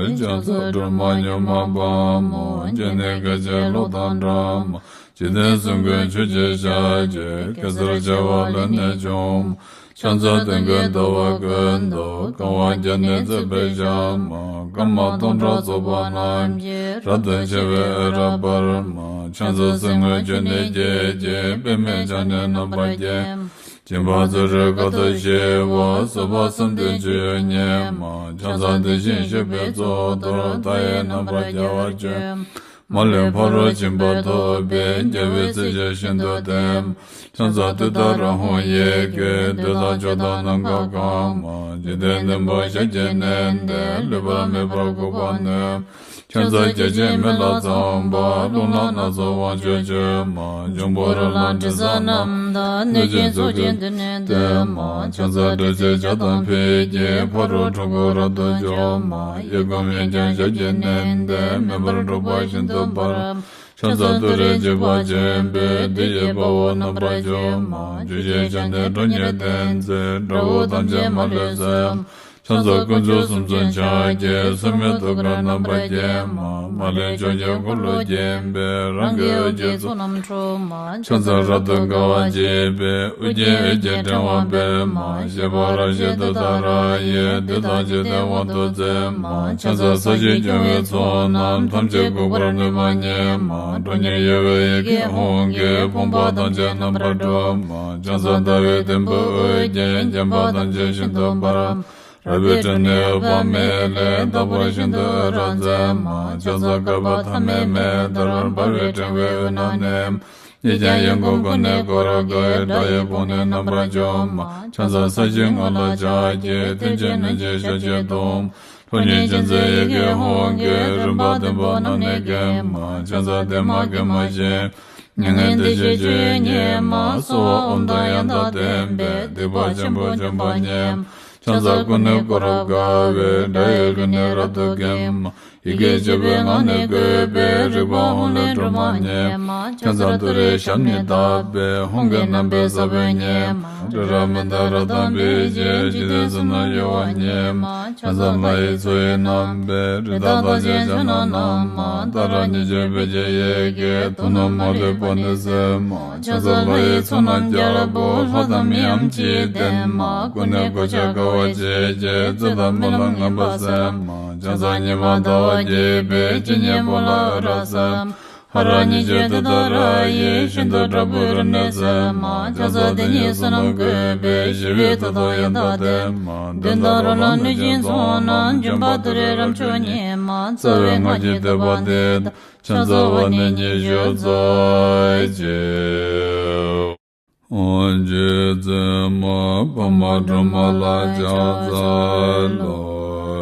ཕྱག་འཚལ་སྒྲོལ་མ་མྱུར་མ་དཔའ་མོ། སྤྱན་ནི་དགའ་ཆེན་གློག་དང་འདྲ་མ། འཇིག་རྟེན་གསུམ་མགོན་ཆུ་སྐྱེས་ཞལ་གྱི། གེ་སར་བྱེ་བ་ལས་ནི་བྱུང་མ། ཕྱག་འཚལ་སྟོན་ཀའི་ཟླ་བ་ཀུན་ཏུ། གང་བ་བརྒྱ་ནི་བརྩེགས་པའི་ཞལ་མ། སྐར་མ་སྟོང་ཕྲག་ཚོགས་པ་རྣམས་ཀྱིས། རབ་ཏུ་ཕྱེ་བའི་འོད་རབ་འབར་མ། ཕྱག་འཚལ་སེར་སྔོ་ཆུ་ནས་སྐྱེས་ཀྱི། པདྨས་ཕྱག་ནི་རྣམ་པར་བརྒྱན་མ། སྦྱིན་པ་བརྩོན་འགྲུས་དཀའ་ཐུབ་ཞི་བ། བཟོད་པ་བསམ་གཏན་སྤྱོད་ཡུལ་ཉིད་མ། ཕྱག་འཚལ་དེ་བཞིན་གཤེགས་པའི་གཙུག་ཏོར། མཐའ་ཡས་རྣམ་པར་རྒྱལ་བར་སྤྱོད་མ། མ་ལུས་ཕ་རོལ་ཕྱིན་པ་ཐོབ་པའི། རྒྱལ་བའི་སྲས་ཆོས་ཤིན་ཏུ་བསྟན་མ། ཕྱག་འཚལ་ཏུཏྟཱ་ར་ཧཱུྃ་ཡི་གེས། བདུད་དང་ཕྱོགས་དང་ནམ་མཁའ་གང་མ། འཇིག་རྟེན་བདུན་པོ་ཞལ་གྱིས་མནན་ཏེ། ལུས་པ་མེད་པར་འགུགས་པར་ནུས། ཕྱག་འཚལ་བརྒྱ་བྱིན་མེ་ལྷ་ཚངས་པ། རླུང་ལྷ་སྣ་ཚོགས་དབང་ཕྱུག་མཆོད་མ། འབྱུང་པོ་རོ་ལངས་དྲི་ཟ་རྣམས་དང་། གནོད་སྦྱིན་ཚོགས་ཀྱིས་མདུན་ནས་བསྟོད་མ། ཕྱག་འཚལ་དྲི་ཟའི་ཇ་དང་ཕུད་ཀྱིས། ཕ་རོལ་འཁྲུལ་འཁོར་རབ་ཏུ་འཇོམས་མ། གཡས་བསྐུམ་གཡོན་བརྐྱང་ཞབས་ཀྱིས་མནན་ཏེ། མེ་འབར་འཁྲུག་པ་ཤིན་ཏུ་འབར་མ། ཕྱག་འཚལ་ཏུ་རེའི་འཇིགས་པ་ཆེན་པོས། བདུད་ཀྱི་དཔའ་བོ་རྣམ་པར་འཇོམས་མ། བཅུ་ཞལ་ཕྱག་ནི་ཁྲོ་གཉེར་ལྡན་མཛད། དགྲ་བོ་ཐམས་ཅད་མ་ལུས་གསོད་མ། ཕྱག་འཚལ་དཀོན་མཆོག་གསུམ་མཚོན་ཕྱག་རྒྱའི། སྲུང་མའི་ཐུགས་ཀར་རྣམ་པར་བརྒྱན་མ། མ་ལུས་ཕྱོགས་བཅུའི་འཁོར་ལོ་བརྒྱན་པའི། རང་གི་འོད་ཀྱི་ཚོགས་རྣམས་འཁྲུགས་མ། ཕྱག་འཚལ་རབ་ཏུ་དགའ་བ་བརྗིད་པའི། དབུ་རྒྱན་འོད་ཀྱི་ཕྲེང་བ་སྤེལ་མ། བཞད་པ་རབ་བཞད་ཏུཏྟཱ་ར་ཡིས། བདུད་དང་འཇིག་རྟེན་དབང་དུ་མཛད་མ། ཕྱག་འཚལ་ས་གཞི་སྐྱོང་བའི་ཚོགས་རྣམས། ཐམས་ཅད་འགུགས་པར་ནུས་པ་ཉིད་མ། ཁྲོ་གཉེར་གཡོ་བའི་ཡི་གེ་ཧཱུྃ་གིས། ཕོངས་པ་ཐམས་ཅད་རྣམ་པར་སྒྲོལ་མ། ཕྱག་འཚལ་ཟླ་བའི་དུམ་བུས་དབུ་རྒྱན། བརྒྱན་པ་ཐམས་ཅད་ཤིན་ཏུ་འབར། རལ་པའི་སྒྲ་ནི་འོད་དཔག་མེད་ལས། རྟག་པར་ཤིན་ཏུ་འོད་རབ་མཛད་མ། ཕྱག་འཚལ་བསྐལ་པ་ཐ་མའི་མེ་ལྟར། འབར་བའི་ཕྲེང་བའི་དབུས་ན་གནས། ཡིད་ཀྱང་ཡིད་འགུགས་ཀུན་ནས་བསྐོར་དགའ་བའི། སྒྲ་ཡི་བོང་ནི་རྣམ་པར་འཇོམས་མ། ཕྱག་འཚལ་ས་གཞིའི་ངོས་ལ་ཕྱག་བགྱི། མཐིལ་གྱིས་བསྣུན་ཅིང་ཞབས་ཀྱིས་བརྡུང་། ཁྲོ་གཉེར་ཅན་མཛད་ཡི་གེ་ཧཱུྃ་གིས། རིམ་པ་བདུན་པོ་རྣམས་ནི་འགེམས་མ། ཕྱག་འཚལ་བདེ་མ་དགེ་མ་ཞི། མྱ་ངན་འདས་ཞི་སྤྱོད་ཡུལ་ཉིད་མ། གསོལ་བ་འོད་དང་ཡང་དག་ལྡན་པས། སྡིག་པ་ཆེན་པོ་འཇོམས་པ་ཉིད། ཕྱག་འཚལ་ཀུན་ནས་བསྐོར་རབ་དགའ་བའི། སྒྲ་ཡི་རྒྱུད་ནི་རབ་ཏུ་འགེམས་མ། ཡི་གེ་བཅུ་པའི་ངག་ནི་བཀོད་པའི། རིག་པ་ཧཱུྃ་ལས་སྒྲོལ་མ་ཉིད་མ། ཕྱག་འཚལ་ཏུ་རེའི་ཞབས་ནི་བརྡབས་པས། ཧཱུྃ་གི་རྣམ་པའི་ས་བོན་ཉིད་མ། སྤྲིན་རབ་མི་འདའ་རབ་དང་འབིགས་བྱེད། འཇིག་རྟེན་གསུམ་རྣམས་གཡོ་བ་ཉིད་མ། ཕྱག་འཚལ་ལྷ་ཡི་མཚོ་ཡི་རྣམ་པའི། རི་དྭགས་རྟགས་ཅན་ཕྱག་ན་བསྣམས་མ། ཏཱ་ར་གཉིས་བརྗོད་བོད་ཀྱི་ཡི་གེས། དུག་རྣམས་མ་ལུས་པ་ནི་སེལ་མ། ཕྱག་འཚལ་ལྷ་ཡི་ཚོགས་རྣམས་རྒྱལ་པོ། ལྷ་དང་མིའམ་ཅི་ཡིས་བསྟེན་མ། ཀུན་ནས་གོ་ཆ་དགའ་བ་བརྗིད་ཀྱིས། བཙོན་དང་རྨི་ལམ་ངན་པ་སེལ་མ། ཕྱག་འཚལ་ཉི་མ་ཟླ་བ་རྒྱས་པའི། སྤྱན་གཉིས་པོ་ལ་འོད་རབ་གསལ་མ། ཧ་ར་གཉིས་བརྗོད་ཏུཏྟཱ་ར་ཡིས། ཤིན་ཏུ་དྲག་པོའི་རིམས་ནད་སེལ་མ། ཕྱག་འཚལ་དེ་ཉིད་བསོད་ནམས་བཀོད་པའི། ཞི་བའི་མཐུ་སྟོབས་ཡང་དག་ལྡན་མ། གདོན་དང་རོ་ལངས་གནོད་སྦྱིན་ཚོགས་རྣམས། འཇོམས་པ་ཏུ་རེའི་རབ་མཆོག་ཉིད་མ། རྩ་བའི་སྔགས་ཀྱི་བསྟོད་པ་འདི་དང་། ཕྱག་འཚལ་བ་ནི་ཉི་ཤུ་རྩ་གཅིག་རྗེ་བཙུན་མ་པདྨ་སྒྲོལ་མ་ལ་ཕྱག་འཚལ་ལོ།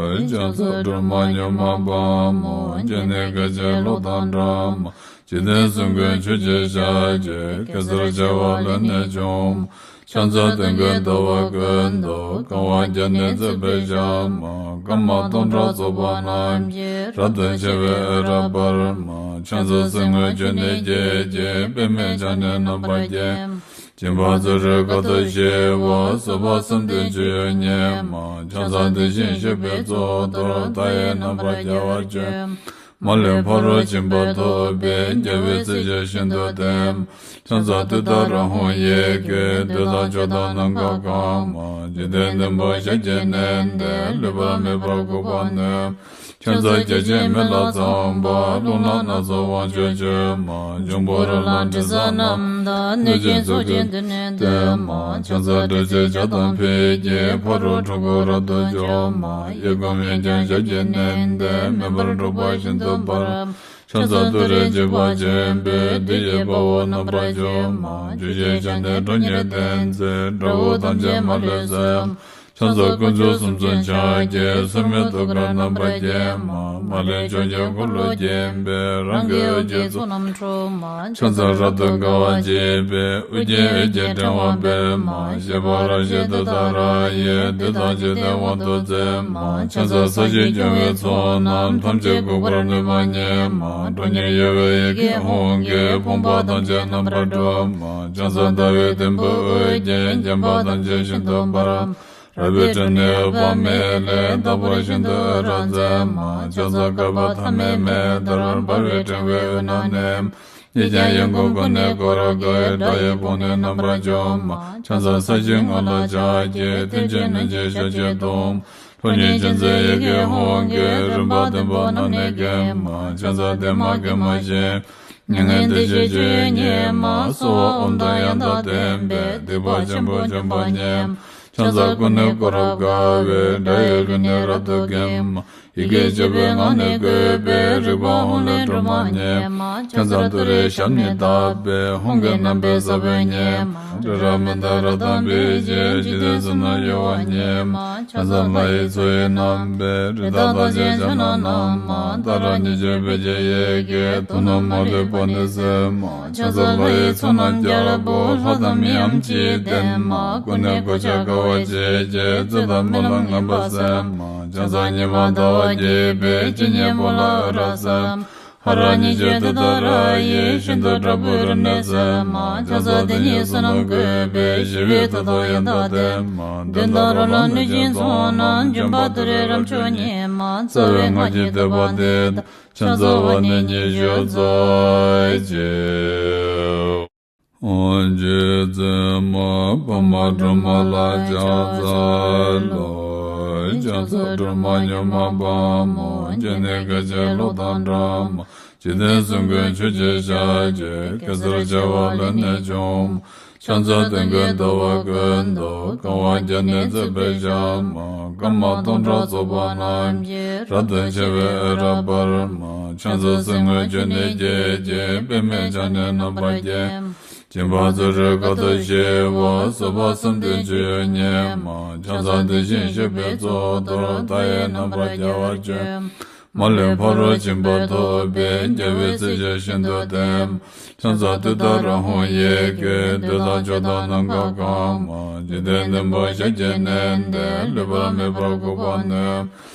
ཕྱག་འཚལ་སྒྲོལ་མ་མྱུར་མ་དཔའ་མོ། སྤྱན་ནི་སྐད་ཅིག་གློག་དང་འདྲ་མ། འཇིག་རྟེན་གསུམ་མགོན་ཆུ་སྐྱེས་ཞལ་གྱི། གེ་སར་བྱེ་བ་ལས་ནི་བྱུང་། ཕྱག་འཚལ་སྟོན་ཀའི་ཟླ་བ་ཀུན་ཏུ། གང་བ་བརྒྱ་ནི་བརྩེགས་པའི་ཞལ་མ། སྐར་མ་སྟོང་ཕྲག་ཚོགས་པ་རྣམས་ཀྱིས། རབ་ཏུ་ཕྱེ་བའི་འོད་རབ་འབར་མ། ཕྱག་འཚལ་སེམས་དངོས་བཅུད་ནི་བསྐྱེད་ཅིང་། པདྨས་ཕྱག་ནི་རྣམ་པར་བརྒྱན། སྦྱིན་པ་གཙོ་གྲུབ་དཀའ་ཐུབ་ཞི་བ། བཟོད་པ་གསུམ་ལྡན་སྤྱོད་ཡུལ་ཉིད་མ། ཕྱག་འཚལ་དེ་བཞིན་གཤེགས་པའི་གཙུག་ཏོར། མཐའ་ཡས་རྣམ་པར་རྒྱལ་བར་སྤྱོད། མ་ལུས་ཕ་རོལ་ཕྱིན་པ་ཐོབ་པའི། རྒྱལ་བའི་སྲས་ཀྱིས་ཤིན་ཏུ་བསྟེན། ཕྱག་འཚལ་ཏུཏྟཱ་ར་ཧཱུྃ་ཡི་གེས། བདུད་དང་ཕྱོགས་དང་ནམ་མཁའ་གང་མ། འཇིག་རྟེན་བདུན་པོ་ཞལ་གྱིས་མནན་ཏེ། ལུས་པ་མེད་པར་འགུགས་པར་ནུས། ཕྱག་འཚལ་བརྒྱ་བྱིན་མེ་ལྷ་ཚངས་པ། རླུང་ལྷ་སྣ་ཚོགས་དབང་ཕྱུག་མཆོད་མ། འབྱུང་པོ་རོ་ལངས་དྲི་ཟ་རྣམས་དང་། གནོད་སྦྱིན་ཚོགས་ཀྱིས་མདུན་ནས་བསྟོད་མ། ཕྱག་འཚལ་སྒྲ་གཅན་ཇ་དང་བི་ཡི། ཕ་རོལ་འཁྲུལ་འཁོར་རབ་ཏུ་འཇོམས་མ། གཡས་བསྐུམ་གཡོན་བརྐྱང་ཞབས་ཀྱིས་མནན་ཏེ། མེ་འབར་འཁྲུག་པ་ཤིན་ཏུ་འབར། ཕྱག་འཚལ་ཏུ་རེའི་བརྗིད་པ་ཆེན་པོས། བདུད་ཀྱི་དཔའ་བོ་རྣམ་པར་འཇོམས་མ། བཅུ་སྐྱེས་ཞལ་ནི་ཁྲོ་གཉེར་ལྡན་མཛད། དགྲ་བོ་ཐམས་ཅད་མ་ལུས་གསོད། ཕྱག་འཚལ་དཀོན་མཆོག་གསུམ་མཚོན་ཕྱག་རྒྱའི། སྲུང་མའི་ཐུགས་ཀར་རྣམ་པར་བརྒྱན་མ། མ་ལུས་ཕྱོགས་བཅུའི་འཁོར་ལོས་བརྒྱན་པའི། རང་གི་འོད་ཀྱི་ཚོགས་རྣམས་འཁྲུགས་མ། ཕྱག་འཚལ་རབ་ཏུ་དགའ་བ་བརྗིད་པའི། དབུ་རྒྱན་འོད་ཀྱི་ཕྲེང་བ་སྤེལ་མ། བཞད་པ་རབ་བཞད་ཏུཏྟཱ་ར་ཡིས། བདུད་དང་འཇིག་རྟེན་དབང་དུ་མཛད་མ། ཕྱག་འཚལ་ས་གཞི་སྐྱོང་བའི་ཚོགས་རྣམས། ཐམས་ཅད་འགུགས་པར་ནུས་པ་ཉིད་མ། ཁྲོ་གཉེར་གཡོ་བའི་ཡི་གེ་ཧཱུྃ་གིས། ཕོངས་པ་ཐམས་ཅད་རྣམ་པར་སྒྲོལ་མ། ཕྱག་འཚལ་ཟླ་བའི་དུམ་བུས་དབུ་རྒྱན། བརྒྱན་པ་ཐམས་ཅད་ཤིན་ཏུ་འབར། རལ་པའི་སྒྲ་ནི་འོད་དཔག་མེད་ལས། རྟག་པར་ཤིན་ཏུ་འོད་རབ་མཛད་མ། ཕྱག་འཚལ་བསྐལ་པ་ཐ་མའི་མེ་ལྟར། འབར་བའི་ཕྲེང་བའི་དབུས་ན་གནས། ཡིད་ཀྱང་ཡིད་འགུགས་ཀུན་ནས་བསྐོར་དགའ་བའི། སྒྲ་ཡི་བོང་ནི་རྣམ་པར་འཇོམས་མ། ཕྱག་འཚལ་ས་གཞིའི་ངོས་ལ་ཕྱག་བགྱི། མཐིལ་གྱིས་བསྣུན་ཅིང་ཞབས་ཀྱིས་བརྡུང་། ཁྲོ་གཉེར་ཅན་མཛད་ཡི་གེ་ཧཱུྃ་གིས། རིམ་པ་བདུན་པོ་རྣམས་ནི་འགེམས་མ། ཕྱག་འཚལ་བདེ་མ་དགེ་མ་ཞི། མྱ་ངན་འདས་ཞི་སྤྱོད་ཡུལ་ཉིད་མ། གསོལ་བ་འོད་དང་ཡང་དག་ལྡན་པས། སྡིག་པ་ཆེན་པོ་འཇོམས་པ་ཉིད་མ། ཕྱག་འཚལ་ཀུན་ནས་བསྐོར་རབ་དགའ་བའི། སྒྲ་ཡི་རྒྱུད་ནི་རབ་ཏུ་འགེམས་མ། ཡི་གེ་བཅུ་པའི་ངག་ནི་བཀོད་པའི། རིག་པ་ཧཱུྃ་ལས་སྒྲོལ་མ་ཉིད་མ། ཕྱག་འཚལ་ཏུ་རེའི་ཞབས་ནི་བརྡབས་པས། ཧཱུྃ་གི་རྣམ་པའི་ས་བོན་ཉིད་མ། སྤྲིན་རབ་མི་འདའ་རབ་དང་འབིགས་བྱེད། འཇིག་རྟེན་གསུམ་རྣམས་གཡོ་བ་ཉིད་མ། ཕྱག་འཚལ་ལྷ་ཡི་མཚོ་ཡི་རྣམ་པའི། རི་དྭགས་རྟགས་ཅན་ཕྱག་ན་བསྣམས་མ། ཏཱ་ར་གཉིས་བརྗོད་བོད་ཀྱི་ཡི་གེས། དུག་རྣམས་མ་ལུས་པ་ནི་སེལ་མ། ཕྱག་འཚལ་ལྷ་ཡི་ཚོགས་རྣམས་རྒྱལ་པོ། ལྷ་དང་མིའམ་ཅི་ཡིས་བསྟེན་མ། ཀུན་ནས་གོ་ཆ་དགའ་བ་བརྗིད་ཀྱིས། བཙོན་དང་རྨི་ལམ་ངན་པ་སེལ་མ། ཕྱག་འཚལ་ཉི་མ་ཟླ་བ་རྒྱས་པའི། སྤྱན་གཉིས་པོ་ལ་འོད་རབ་གསལ་མ། ཧ་ ཧ་ར་ཉི་ཤུ་དེ་ལྟར་ཡིད་བཞིན་དུ་དྲག་པོའི་རིམས་ནད་སེལ་མ། ཆང་ས་དེ་ཉིད་བསོད་ནམས་བཀོད་པས་ཞི་བའི་མཐུ་དང་ཡང་དག་ལྡན་མ། གདོན་དང་རོ་ལངས་གནོད་སྦྱིན་ཚོགས་རྣམས། འཇོམས་པ་ཏུ་རེ་རབ་མཆོག་ཉིད་མ། རྩ་བའི་སྔགས་ཀྱི་བསྟོད་པ་འདི་དང་། ཕྱག་འཚལ་བ་ནི་ཉི་ཤུ་རྩ་གཅིག་རྗེ་བཙུན་མ་འཕགས་མ་སྒྲོལ་མ་ལ་ཕྱག་འཚལ་ལོ། ཕྱག་འཚལ་སྒྲོལ་མ་མྱུར་མ་དཔའ་མོ། སྤྱན་ནི་སྐད་ཅིག་གློག་དང་འདྲ་མ། འཇིག་རྟེན་གསུམ་མགོན་ཆུ་སྐྱེས་ཞལ་གྱི། གེ་སར་བྱེ་བ་ལས་ནི་བྱུང་མ། ཕྱག་འཚལ་སྟོན་ཀའི་ཟླ་བ་ཀུན་ཏུ། གང་བ་བརྒྱ་ནི་བརྩེགས་པའི་ཞལ་མ། སྐར་མ་སྟོང་ཕྲག་ཚོགས་པ་རྣམས་ཀྱིས། རབ་ཏུ་ཕྱེ་བའི་འོད་རབ་འབར་མ། ཕྱག་འཚལ་གསེར་དངུལ་ཆུ་ནས་སྐྱེས་ཀྱི། པདྨས་ཕྱག་ནི་རྣམ་པར་བརྒྱན་མ། སྦྱིན་པ་བརྩོན་འགྲུས་དཀའ་ཐུབ་ཞི་བ། བཟོད་པ་བསམ་གཏན་སྤྱོད་ཡུལ་ཉིད་མ། ཕྱག་འཚལ་དེ་བཞིན་གཤེགས་པའི་གཙུག་ཏོར། མཐའ་ཡས་རྣམ་པར་རྒྱལ་བར་སྤྱོད་མ། མ་ལུས་ཕ་རོལ་ཕྱིན་པ་ཐོབ་པའི། རྒྱལ་བའི་སྲས་ཆོས་ཤིན་ཏུ་བསྟན་མ། ཕྱག་འཚལ་ཏུཏྟཱ་ར་ཧཱུྃ་ཡི་གེས། བདུད་དང་ཕྱོགས་དང་ནམ་མཁའ་གང་མ། འཇིག་རྟེན་བདུན་པོ་ཞལ་གྱིས་མནན་ཏེ། ལུས་པར་མེད་པར་འགུགས་པར་ནུས་མ།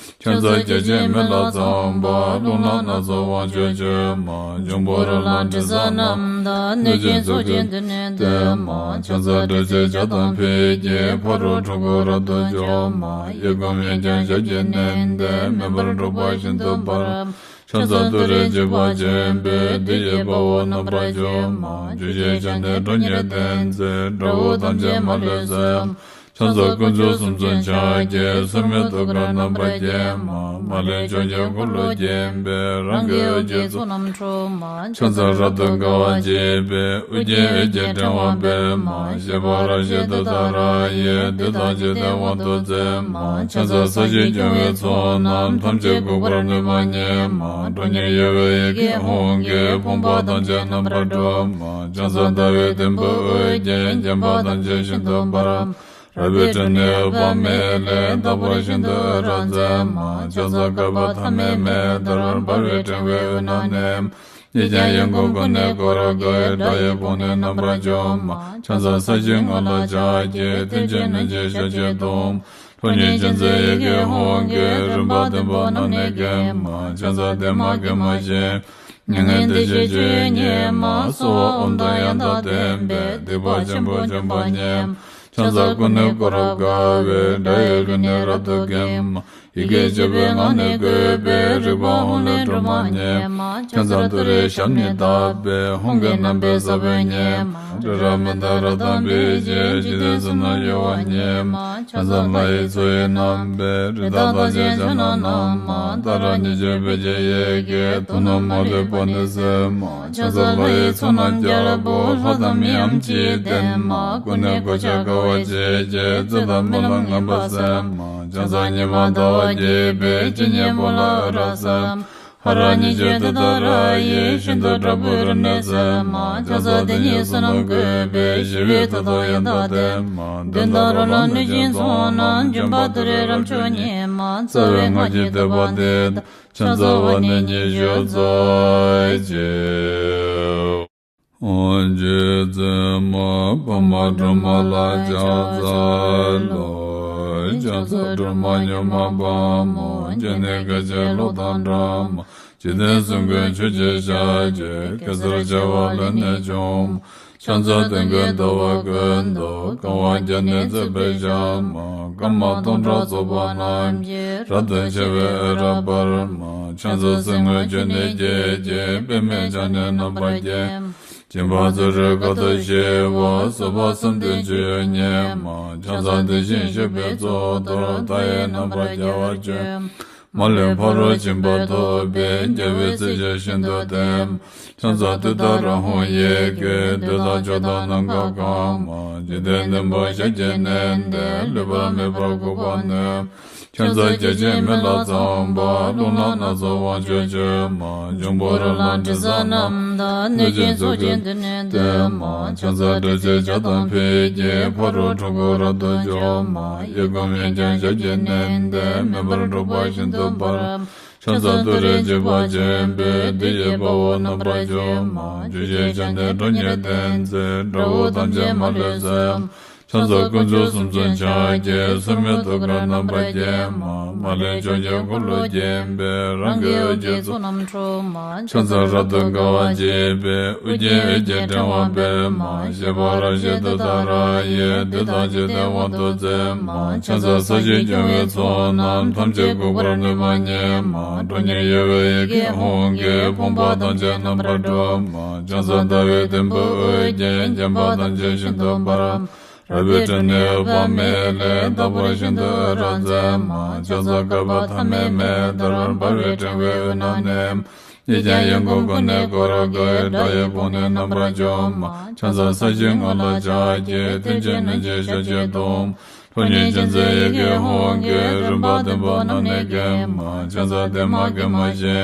ཕྱག་འཚལ་བརྒྱ་བྱིན་མེ་ལྷ་ཚངས་པ། རླུང་ལྷ་སྣ་ཚོགས་དབང་ཕྱུག་མཆོད་མ། འབྱུང་པོ་རོ་ལངས་དྲི་ཟ་རྣམས་དང་། གནོད་སྦྱིན་ཚོགས་ཀྱིས་མདུན་ནས་བསྟོད་མ། ཕྱག་འཚལ་དྲི་ཟའི་ལྗགས་དང་ཕུད་ཀྱིས། ཕ་རོལ་འཁྲུལ་འཁོར་རབ་ཏུ་འཇོམས་མ། གཡས་བསྐུམ་གཡོན་བརྐྱང་ཞལ་གྱིས་མནན་ཏེ། མེ་འབར་འཁྲུག་པ་ཤིན་ཏུ་འབར་མ། ཕྱག་འཚལ་ཏུ་རེ་འཇིགས་པ་ཆེན་པོས། བདུད་ཀྱི་དཔའ་བོ་རྣམ་པར་འཇོམས་མ། བཅུ་ཞལ་ཕྱག་ནི་ཁྲོ་གཉེར་ལྡན་མཛད། དགྲ་བོ་ཐམས་ཅད་མ་ལུས་གསོད་མ། ཕྱག་འཚལ་དཀོན་མཆོག་གསུམ་མཚོན་ཕྱག་རྒྱའི། མཚན་མོའི་ཐུགས་ཀར་རྣམ་པར་བརྒྱན་མ། མ་ལུས་ཕྱོགས་ཀྱི་འཁོར་ལོས་བརྒྱན་པའི། རང་གི་འོད་ཀྱི་ཚོགས་རྣམས་འཁྲུག་མ། ཕྱག་འཚལ་རབ་ཏུ་དགའ་བ་བརྗིད་པའི། ཨོ་རྒྱན་འོད་ཀྱི་ཕྲེང་བ་སྤེལ་མ། བཞད་པ་རབ་བཞད་ཏུཏྟཱ་ར་ཡིས། བདུད་དང་འཇིག་རྟེན་དབང་དུ་མཛད་མ། ཕྱག་འཚལ་ས་གཞི་སྐྱོང་བའི་ཚོགས་རྣམས། ཐམས་ཅད་འགུགས་པར་ནུས་པ་ཉིད་མ། ཁྲོ་གཉེར་གཡོ་བའི་ཡི་གེ་ཧཱུྃ་གིས། ཕོངས་པ་ཐམས་ཅད་རྣམ་པར་སྒྲོལ་མ། ཕྱག་འཚལ་ཟླ་བའི་དུམ་བུས་དབུ་བརྒྱན། བརྒྱན་པ་ཐམས་ཅད་ཤིན་ཏུ་འབར་མ། རལ་པའི་ཁྲོད་ནས་འོད་དཔག་མེད་ལས། རྟག་པར་ཤིན་ཏུ་འོད་རབ་མཛད་མ། ཕྱག་འཚལ་བསྐལ་པ་ཐ་མའི་མེ་ལྟར། འབར་བའི་ཕྲེང་བའི་དབུས་ན་གནས་མ། གཉིས་ཀྱང་གཡས་བསྐུམ་ཀུན་ནས་བསྐོར་དགའི། དགྲ་ཡི་དཔུང་ནི་རྣམ་པར་འཇོམས་མ། ཕྱག་འཚལ་ས་གཞིའི་ངོས་ལ་ཕྱག་གི། མཐིལ་གྱིས་བསྣུན་ཅིང་ཞབས་ཀྱིས་བརྡུང་མ། ཁྲོ་གཉེར་ཅན་མཛད་ཡི་གེ་ཧཱུྃ་གིས། རིམ་པ་བདུན་པོ་རྣམས་ནི་འགེམས་མ། ཕྱག་འཚལ་བདེ་མ་དགེ་མ་ཞི་མ། མྱ་ངན་འདས་ཞི་སྤྱོད་ཡུལ་ཉིད་མ། གསོལ་བ་ཨོཾ་དང་ཡང་དག་ལྡན་པས། སྡིག་པ་ཆེན་པོ་འཇོམས་པ་ཉིད་མ། ཕྱག་འཚལ་ཀུན་ནས་བསྐོར་རབ་དགའ་བའི། དགྲ་ཡི་ལུས་ནི་རབ་ཏུ་འགེམས་མ། ཡི་གེ་བཅུ་པའི་ངག་ནི་བཀོད་པའི། རིག་པ་ཧཱུྃ་ལས་སྒྲོལ་མ་ཉིད་མ། ཕྱག་འཚལ་ཏུ་རེའི་ཞབས་ནི་བརྡབས་པས། ཧཱུྃ་གི་རྣམ་པའི་ས་བོན་ཉིད་མ། རི་རབ་མི་འདབས་རབ་དང་སྤེལ་ཞིང་། འཇིག་རྟེན་གསུམ་རྣམས་གཡོ་བ་ཉིད་མ། ཕྱག་འཚལ་ལྷ་ཡི་མཚོ་ཡི་རྣམ་པའི། རི་དྭགས་རྟགས་ཅན་ཕྱག་ན་བསྣམས་མ། ཏཱ་ར་གཉིས་བརྗོད་བོད་ཀྱི་ཡི་གེས། དོན་རྣམས་མ་ལུས་པ་ནི་གསལ་མ། ཕྱག་འཚལ་ལྷ་ཡི་ཚོགས་རྣམས་རྒྱལ་པོ། ལྷ་དང་མིའམ་ཅི་ཡིས་བསྟེན་མ། ཀུན་ནས་གོ་ཆ་དགའ་བ་བརྗིད་ཀྱིས། བརྩེ་དང་སྨོན་ལམ་ངན་པ་སེལ་མ། ཕྱག་འཚལ་ཉི་མ་ཟླ་བ་རྒྱས་པའི། སྤྱན་གཉིས་པོ་ལ་འོད་རབ་གསལ་མ། ཧ་ར་གཉིས་བརྗོད་ཏུཏྟཱ་ར་ཡིས། ཤིན་ཏུ་དྲག་པོའི་རིམས་ནད་སེལ་མ། ཕྱག་འཚལ་དེ་ཉིད་བསོད་ནམས་བཀོད་པས། ཞི་བའི་མཐུ་དང་ཡང་དག་ལྡན་མ། གདོན་དང་རོ་ལངས་གནོད་སྦྱིན་ཚོགས་རྣམས། འཇོམས་པ་ཏུ་རེ་རབ་མཆོག་ཉིད་མ། རྩ་བའི་སྔགས་ཀྱི་བསྟོད་པ་འདི་དང་། ཕྱག་འཚལ་བ་ནི་ཉི་ཤུ་རྩ་གཅིག་རྗེ་བཙུན་མ་འཕགས་མ་སྒྲོལ་མ་ལ་ཕྱག་འཚལ་ལོ། ཕྱག་འཚལ་སྒྲོལ་མ་མྱུར་མ་དཔའ་མོ། སྤྱན་ནི་སྐད་ཅིག་གློག་དང་འདྲ་མ། འཇིག་རྟེན་གསུམ་མགོན་ཆུ་སྐྱེས་ཞལ་གྱི། གེ་སར་བྱེ་བ་ལས་ནི་བྱུང་མ། ཕྱག་འཚལ་སྟོན་ཀའི་ཟླ་བ་ཀུན་ཏུ། གང་བ་བརྒྱ་ནི་བརྩེགས་པའི་ཞལ་མ། སྐར་མ་སྟོང་ཕྲག་ཚོགས་པ་རྣམས་ཀྱིས། རབ་ཏུ་ཕྱེ་བའི་འོད་རབ་འབར་མ། ཕྱག་འཚལ་གསེར་དངུལ་ཆུ་ནས་སྐྱེས་ཀྱི། པདྨས་ཕྱག་ནི་རྣམ་པར་བརྒྱན་མ། སྦྱིན་པ་བརྩོན་འགྲུས་དཀའ་ཐུབ་ཞི་བ། བཟོད་པ་བསམ་གཏན་སྤྱོད་ཡུལ་ཉིད་མ། ཕྱག་འཚལ་དེ་བཞིན་གཤེགས་པའི་གཙུག་ཏོར། མཐའ་ཡས་རྣམ་པར་རྒྱལ་བར་སྤྱོད་མ། མ་ལུས་ཕ་རོལ་ཕྱིན་པ་ཐོབ་པའི། རྒྱལ་བའི་སྲས་ཆོས་ཤིན་ཏུ་བསྟན་མ། ཕྱག་འཚལ་ཏུཏྟཱ་ར་ཧཱུྃ་ཡི་གེས། བདུད་དང་ཕྱོགས་དང་ནམ་མཁའ་གང་མ། འཇིག་རྟེན་བདུན་པོ་ཞལ་གྱིས་མནན་ཏེ། ལུས་པ་མེད་པར་འགུགས་པར་ནུས་མ། ཕྱག་འཚལ་བརྒྱ་བྱིན་མེ་ལྷ་ཚངས་པ། རླུང་ལྷ་སྣ་ཚོགས་དབང་ཕྱུག་མཆོད་མ། འབྱུང་པོ་རོ་ལངས་དྲི་ཟ་རྣམས་དང་། གནོད་སྦྱིན་ཚོགས་ཀྱིས་མདུན་ནས་བསྟོད་མ། ཕྱག་འཚལ་དྲི་ཟའི་ལྗགས་དང་ཕུད་ཀྱིས། ཕ་རོལ་འཁྲུལ་འཁོར་རབ་ཏུ་འཇོམས་མ། གཡས་བསྐུམ་གཡོན་བརྐྱང་ཞབས་ཀྱིས་མནན་ཏེ། མེ་འབར་འཁྲུག་པ་ཤིན་ཏུ་འབར་མ། ཕྱག་འཚལ་ཏུ་རེ་འཇིགས་པ་ཆེན་པོས། བདུད་ཀྱི་དཔའ་བོ་རྣམ་པར་འཇོམས་མ། བཅུ་ཞལ་ཕྱག་ནི་ཁྲོ་གཉེར་ལྡན་མཛད། དགྲ་བོ་ཐམས་ཅད་མ་ལུས་གསོད་མ། ཕྱག་འཚལ་དཀོན་མཆོག་གསུམ་མཚོན་ཕྱག་རྒྱའི། མཚན་མོའི་ཐུགས་ཀར་རྣམ་པར་བརྒྱན་མ། མ་ལུས་ཕྱོགས་བཅུའི་འཁོར་ལོ་བརྒྱན་པའི། རང་གི་འོད་ཀྱི་ཚོགས་རྣམས་འཁྲུགས་མ། ཕྱག་འཚལ་རབ་ཏུ་དགའ་བ་བརྗིད་པའི། དབུ་རྒྱན་འོད་ཀྱི་ཕྲེང་བ་སྤེལ་མ། བཞད་པ་རབ་བཞད་ཏུཏྟཱ་ར་ཡིས། བདུད་དང་འཇིག་རྟེན་དབང་དུ་མཛད་མ། ཕྱག་འཚལ་ས་གཞི་སྐྱོང་བའི་ཚོགས་རྣམས། ཐམས་ཅད་འགུགས་པར་ནུས་པ་ཉིད་མ། ཁྲོ་གཉེར་གཡོ་བའི་ཡི་གེ་ཧཱུྃ་གིས། ཕོངས་པ་ཐམས་ཅད་རྣམ་པར་སྒྲོལ་མ། ཕྱག་འཚལ་ཟླ་བའི་དུམ་བུས་དབུ་རྒྱན། བརྒྱན་པ་ཐམས་ཅད་ཤིན་ཏུ་འབར་མ། རལ་པའི་ཕྲེང་ནས་འོད་དཔག་མེད་ལས། རྟག་པར་ཤིན་ཏུ་འོད་རབ་མཛད་མ། ཕྱག་འཚལ་བསྐལ་པ་ཐ་མལ་མེ་ལྟར། འབར་བའི་ཕྲེང་བའི་དབུས་ན་གནས། ཡིད་ཀྱང་ཡིད་ཁོང་ཀུན་ནས་བསྐོར་དགའི། སྒྲ་ཡི་དབུས་ནས་རྣམ་པར་འཇོམས་མ། ཕྱག་འཚལ་ས་གཞིའི་ངོས་ལ་ཕྱག་བགྱི། མཐིལ་གྱིས་བསྣུན་ཅིང་ཞབས་ཀྱིས་བརྡུང་། ཁྲོ་གཉེར་ཅན་མཛད་ཡི་གེ་ཧཱུྃ་གིས། རིམ་པ་བདུན་པོ་རྣམས་ནི་འགེམས་མ། ཕྱག་འཚལ་བདེ་མ་དགེ་མ་ཞི་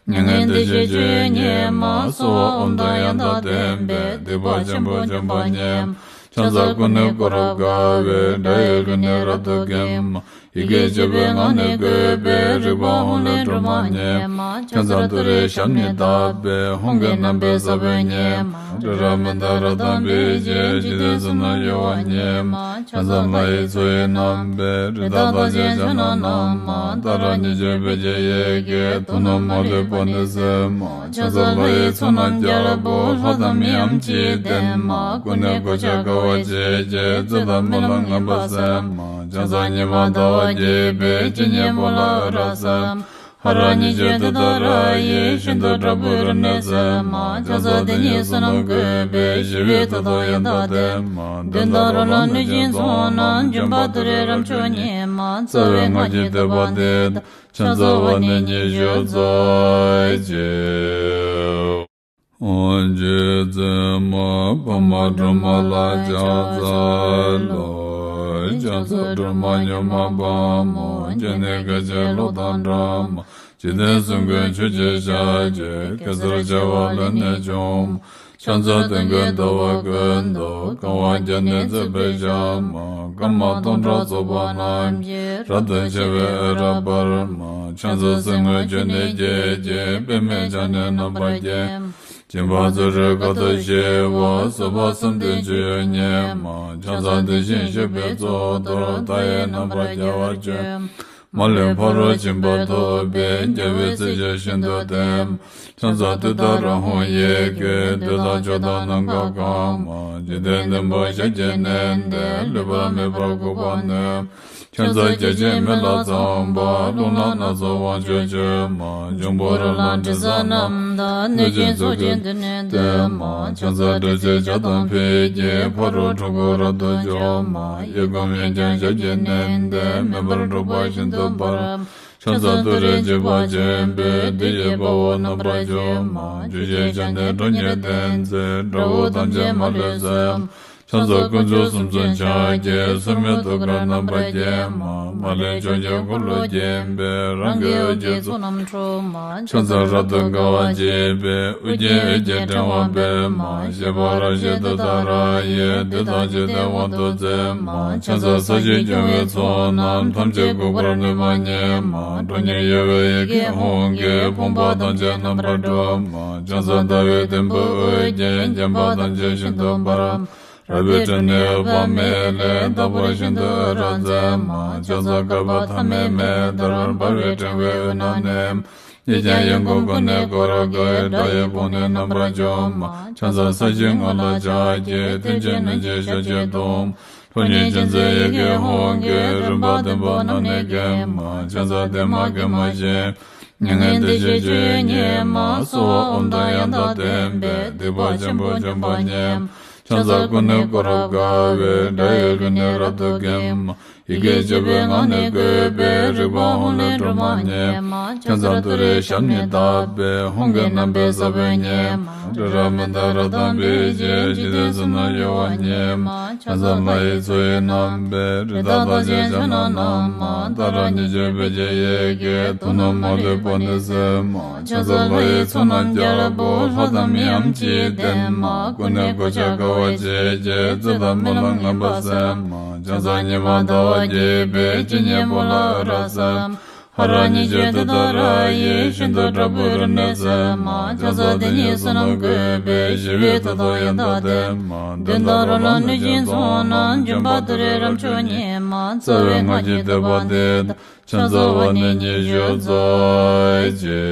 མྱ་ངན་འདས་ཞི་སྤྱོད་ཡུལ་ཉིད་མ། གསོལ་བ་འོ་དོད་དབྱངས་དང་ལྡན་པས། སྡིག་པ་ཆེན་པོ་འཇོམས་པ་ཉིད་མ། ཕྱག་འཚལ་ཀུན་ནས་བསྐོར་རབ་དགའ་བའི། སྒྲ་ཡི་རྒྱུད་ནི་རབ་ཏུ་འགེམས་མ། ཡི་གེ་བཅུ་པའི་ངག་ནི་བཀོད་པའི། རིག་པ་ཧཱུྃ་ལས་སྒྲོལ་མ་ཉིད་མ། ཕྱག་འཚལ་ཏུ་རེའི་ཞབས་ནི་བརྡབས་པས། ཧཱུྃ་གི་རྣམ་པའི་ས་བོན་ཉིད་མ། རི་རབ་མནྡ་ར་དང་འབིགས་བྱེད། འཇིག་རྟེན་གསུམ་རྣམས་གཡོ་བ་ཉིད་མ། ཕྱག་འཚལ་ལྷ་ཡི་མཚོ་ཡི་རྣམ་པའི། རི་དྭགས་རྟགས་ཅན་ཕྱག་ན་བསྣམས་མ། ཏཱ་ར་གཉིས་བརྗོད་བོད་ཀྱི་ཡི་གེས། དུག་རྣམས་མ་ལུས་པ་ནི་སེལ་མ། ཕྱག་འཚལ་ལྷ་ཡི་ཚོགས་རྣམས་རྒྱལ་པོ། ལྷ་དང་མིའམ་ཅི་ཡིས་བསྟེན་མ། ཀུན་ནས་གོ་ཆ་དགའ་བ་བརྗིད་ཀྱིས། བཙོན་དང་རྨི་ལམ་ངན་པ་སེལ་མ། ཕྱག་འཚལ་ཉི་མ་ཟླ་བ་རྒྱས་པའི། སྤྱན་གཉིས་པོ་ལ་འོད་རབ་གསལ་མ། ཧ་ར་གཉིས་བརྗོད་ཏུཏྟཱ་ར་ཡིས། ཤིན་ཏུ་དྲག་པོའི་རིམས་ནད་སེལ་མ། ཕྱག་འཚལ་དེ་ཉིད་བསོད་ནམས་བཀོད་པའི། ཞི་བའི་མཐུ་སྟོབས་ཡང་དག་ལྡན་མ། གདོན་དང་རོ་ལངས་གནོད་སྦྱིན་ཚོགས་རྣམས། འཇོམས་པ་ཏུ་རེ་རབ་མཆོག་ཉིད་མ། རྩ་བའི་སྔགས་ཀྱི་བསྟོད་པ་འདི་དང་། ཕྱག་འཚལ་བ་ནི་ཉི་ཤུ་རྩ་གཅིག་རྗེ་བཙུན་མ་འཕགས་མ་སྒྲོལ་མ་ལ་ཕྱག་འཚལ་ལོ། ཕྱག་འཚལ་སྒྲོལ་མ་མྱུར་མ་དཔའ་མོ། སྤྱན་ནི་སྐད་ཅིག་གློག་དང་འདྲ་མ། འཇིག་རྟེན་གསུམ་མགོན་ཆུ་སྐྱེས་ཞལ་གྱི། གེ་སར་བྱེ་བ་ལས་ནི་བྱུང་མ། ཕྱག་འཚལ་སྟོན་ཀའི་ཟླ་བ་ཀུན་ཏུ། གང་བ་བརྒྱ་ནི་བརྩེགས་པའི་ཞལ་མ། སྐར་མ་སྟོང་ཕྲག་ཚོགས་པ་རྣམས་ཀྱིས། རབ་ཏུ་ཕྱེ་བའི་འོད་རབ་འབར་མ། ཕྱག་འཚལ་སེམས་དངོས་བརྗོད་ནི་བརྒྱད་ཀྱིས། པདྨས་ཕྱག་ནི་རྣམ་པར་བརྒྱན། སྦྱིན་པ་བརྩོན་འགྲུས་དཀའ་ཐུབ་ཞི་བ། བཟོད་པ་བསམ་གཏན་སྤྱོད་ཡུལ་ཉིད་མ། ཕྱག་འཚལ་དེ་བཞིན་གཤེགས་པའི་གཙུག་ཏོར། མཐའ་ཡས་རྣམ་པར་རྒྱལ་བར་སྤྱོད། མ་ལུས་ཕ་རོལ་ཕྱིན་པ་ཐོབ་པའི། རྒྱལ་བའི་སྲས་ཀྱིས་ཤིན་ཏུ་བསྟེན། ཕྱག་འཚལ་ཏུཏྟཱ་ར་ཧཱུྃ་ཡི་གེས། བདུད་དང་ཕྱོགས་དང་ནམ་མཁའ་གང་མ། འཇིག་རྟེན་བདུན་པོ་ཞལ་གྱིས་མནན་ཏེ། ལུས་པ་མེད་པར་འགུགས་པར་ནུས། ཕྱག་འཚལ་བརྒྱ་བྱིན་མེ་ལྷ་ཚངས་པ། རླུང་ལྷ་སྣ་ཚོགས་དབང་ཕྱུག་མཆོད་མ། འབྱུང་པོ་རོ་ལངས་དྲི་ཟ་རྣམས་དང་། གནོད་སྦྱིན་ཚོགས་ཀྱིས་མདུན་ནས་བསྟོད་མ། ཕྱག་འཚལ་སྒྲོལ་བྱེད་བྱ་དང་ཕཊ་ཀྱིས། ཕ་རོལ་འཁྲུལ་འཁོར་རབ་ཏུ་འཇོམས་མ། གཡས་བསྐུམ་གཡོན་བརྐྱང་ཞབས་ཀྱིས་མནན་ཏེ། མེ་འབར་འཁྲུག་པ་ཤིན་ཏུ་འབར། ཕྱག་འཚལ་ཏུ་རེའི་བརྗིད་པ་ཆེན་པོས། བདུད་ཀྱི་དཔའ་བོ་རྣམ་པར་འཇོམས་མ། བཅུ་ཞལ་ཕྱག་ནི་ཁྲོ་གཉེར་ལྡན་མཛད། དགྲ་བོ་ཐམས་ཅད་མ་ལུས་གསོད། ཕྱག་འཚལ་དཀོན་མཆོག་གསུམ་མཚོན་ཕྱག་རྒྱའི། མཚན་མོའི་ཐུགས་ཀར་རྣམ་པར་བརྒྱན་མ། མ་ལུས་ཕྱོགས་བཅུའི་འཁོར་ལོ་བརྒྱན་པའི། རང་གི་འོད་ཀྱི་ཚོགས་རྣམས་འཁྲུགས་མ། ཕྱག་འཚལ་རབ་ཏུ་དགའ་བ་བརྗིད་པའི། དབུ་རྒྱན་འོད་ཀྱི་ཕྲེང་བ་སྤེལ་མ། བཞད་པ་རབ་བཞད་ཏུཏྟཱ་ར་ཡིས། བདུད་དང་འཇིག་རྟེན་དབང་དུ་མཛད་མ། ཕྱག་འཚལ་ས་གཞི་སྐྱོང་བའི་ཚོགས་རྣམས། ཐམས་ཅད་འགུགས་པར་ནུས་པ་ཉིད་མ། ཁྲོ་གཉེར་གཡོ་བའི་ཡི་གེ་ཧཱུྃ་གིས། ཕོངས་པ་ཐམས་ཅད་རྣམ་པར་སྒྲོལ་མ། ཕྱག་འཚལ་ཟླ་བའི་དུམ་བུས་དབུ་རྒྱན། བརྒྱན་པ་ཐམས་ཅད་ཤིན་ཏུ་འབར་མ། རལ་པའི་ཕྲེང་ནས་འོད་དཔག་མེད་ལས། རྟག་པར་ཤིན་ཏུ་འོད་རབ་མཛད་མ། ཕྱག་འཚལ་བསྐལ་པ་ཐ་མལ་མེ་ལྟར། འབར་བའི་ཕྲེང་བའི་དབུས་ན་གནས། ཡིད་ཀྱང་ཡིད་ཁོང་ཀུན་ནས་བསྐོར་དགའི། སྒྲ་ཡི་དབུས་ནས་རྣམ་པར་འཇོམས་མ། ཕྱག་འཚལ་ས་གཞིའི་ངོས་ལ་ཕྱག་བགྱི། མཐིལ་གྱིས་བསྣུན་ཅིང་ཞབས་ཀྱིས་བརྡུང་། ཁྲོ་གཉེར་ཅན་མཛད་ཡི་གེ་ཧཱུྃ་གིས། རིམ་པ་བདུན་པོ་རྣམས་ནི་འགེམས་མ། ཕྱག་འཚལ་བདེ་མ་དགེ་མ་ཞི་མྱ་ངན་འདས་ཞི་སྤྱོད་ཡུལ་ཉིད་མ། གསོལ་བ་འོ་དོད་དབྱངས་དང་ལྡན་པས། སྡིག་པ་ཆེན་པོ་འཇོམས་པ་ཉིད་མ། ཕྱག་འཚལ་ཀུན་ནས་བསྐོར་རབ་དགའ་བའི། སྒྲ་ཡི་རྒྱུད་ནི་རབ་ཏུ་འགེམས་མ། ཡི་གེ་བཅུ་པའི་ངག་ནི་བཀོད་པའི། རིག་པ་ཧཱུྃ་ལས་སྒྲོལ་མ་ཉིད་མ། ཕྱག་འཚལ་ཏུ་རེའི་ཞབས་ནི་བརྡབས་པས། ཧཱུྃ་གི་རྣམ་པའི་ས་བོན་ཉིད་མ། རི་རབ་མནྡ་ར་དང་འབིགས་བྱེད། འཇིག་རྟེན་གསུམ་རྣམས་གཡོ་བ་ཉིད་མ། ཕྱག་འཚལ་ལྷ་ཡི་མཚོ་ཡི་རྣམ་པའི། རི་དྭགས་རྟགས་ཅན་ཕྱག་ན་བསྣམས་མ། ཏཱ་ར་གཉིས་བརྗོད་བོད་ཀྱི་ཡི་གེས། དུག་རྣམས་མ་ལུས་པ་ནི་སེལ་མ། ཕྱག་འཚལ་ལྷ་ཡི་ཚོགས་རྣམས་རྒྱལ་པོ། ལྷ་དང་མིའམ་ཅི་ཡིས་བསྟེན་མ། ཀུན་ནས་གོ་ཆ་དགའ་བ་བརྗིད་ཀྱིས། བཙོན་དང་རྨི་ལམ་ངན་པ་སེལ་མ། ཕྱག་འཚལ་ཉི་མ་ཟླ་བ་རྒྱས་པའི། སྤྱན་གཉིས་པོ་ལ་འོད་རབ་གསལ་མ། ཧ་ར་ཉི་ཤུ་དེ་དག་ར་ཡི་ཤིན་ཏུ་དྲག་པོའི་རབ་གནས་སེ་མ། ཕྱག་འཚལ་དེ་ཉིད་བསོད་ནམས་བཀོད་པའི་ཞི་བའི་མཐུ་དང་ཡང་དག་ལྡན་མ། གདོན་དང་རོ་ལངས་གནོད་སྦྱིན་ཚོགས་རྣམས་འཇོམས་པ་ཏུ་རེ་རབ་མཆོག་ཉིད་མ། རྩ་བའི་སྔགས་ཀྱི་བསྟོད་པ་འདི་དང་ཕྱག་འཚལ་བ་ནི་ཉི་ཤུ་རྩ་གཅིག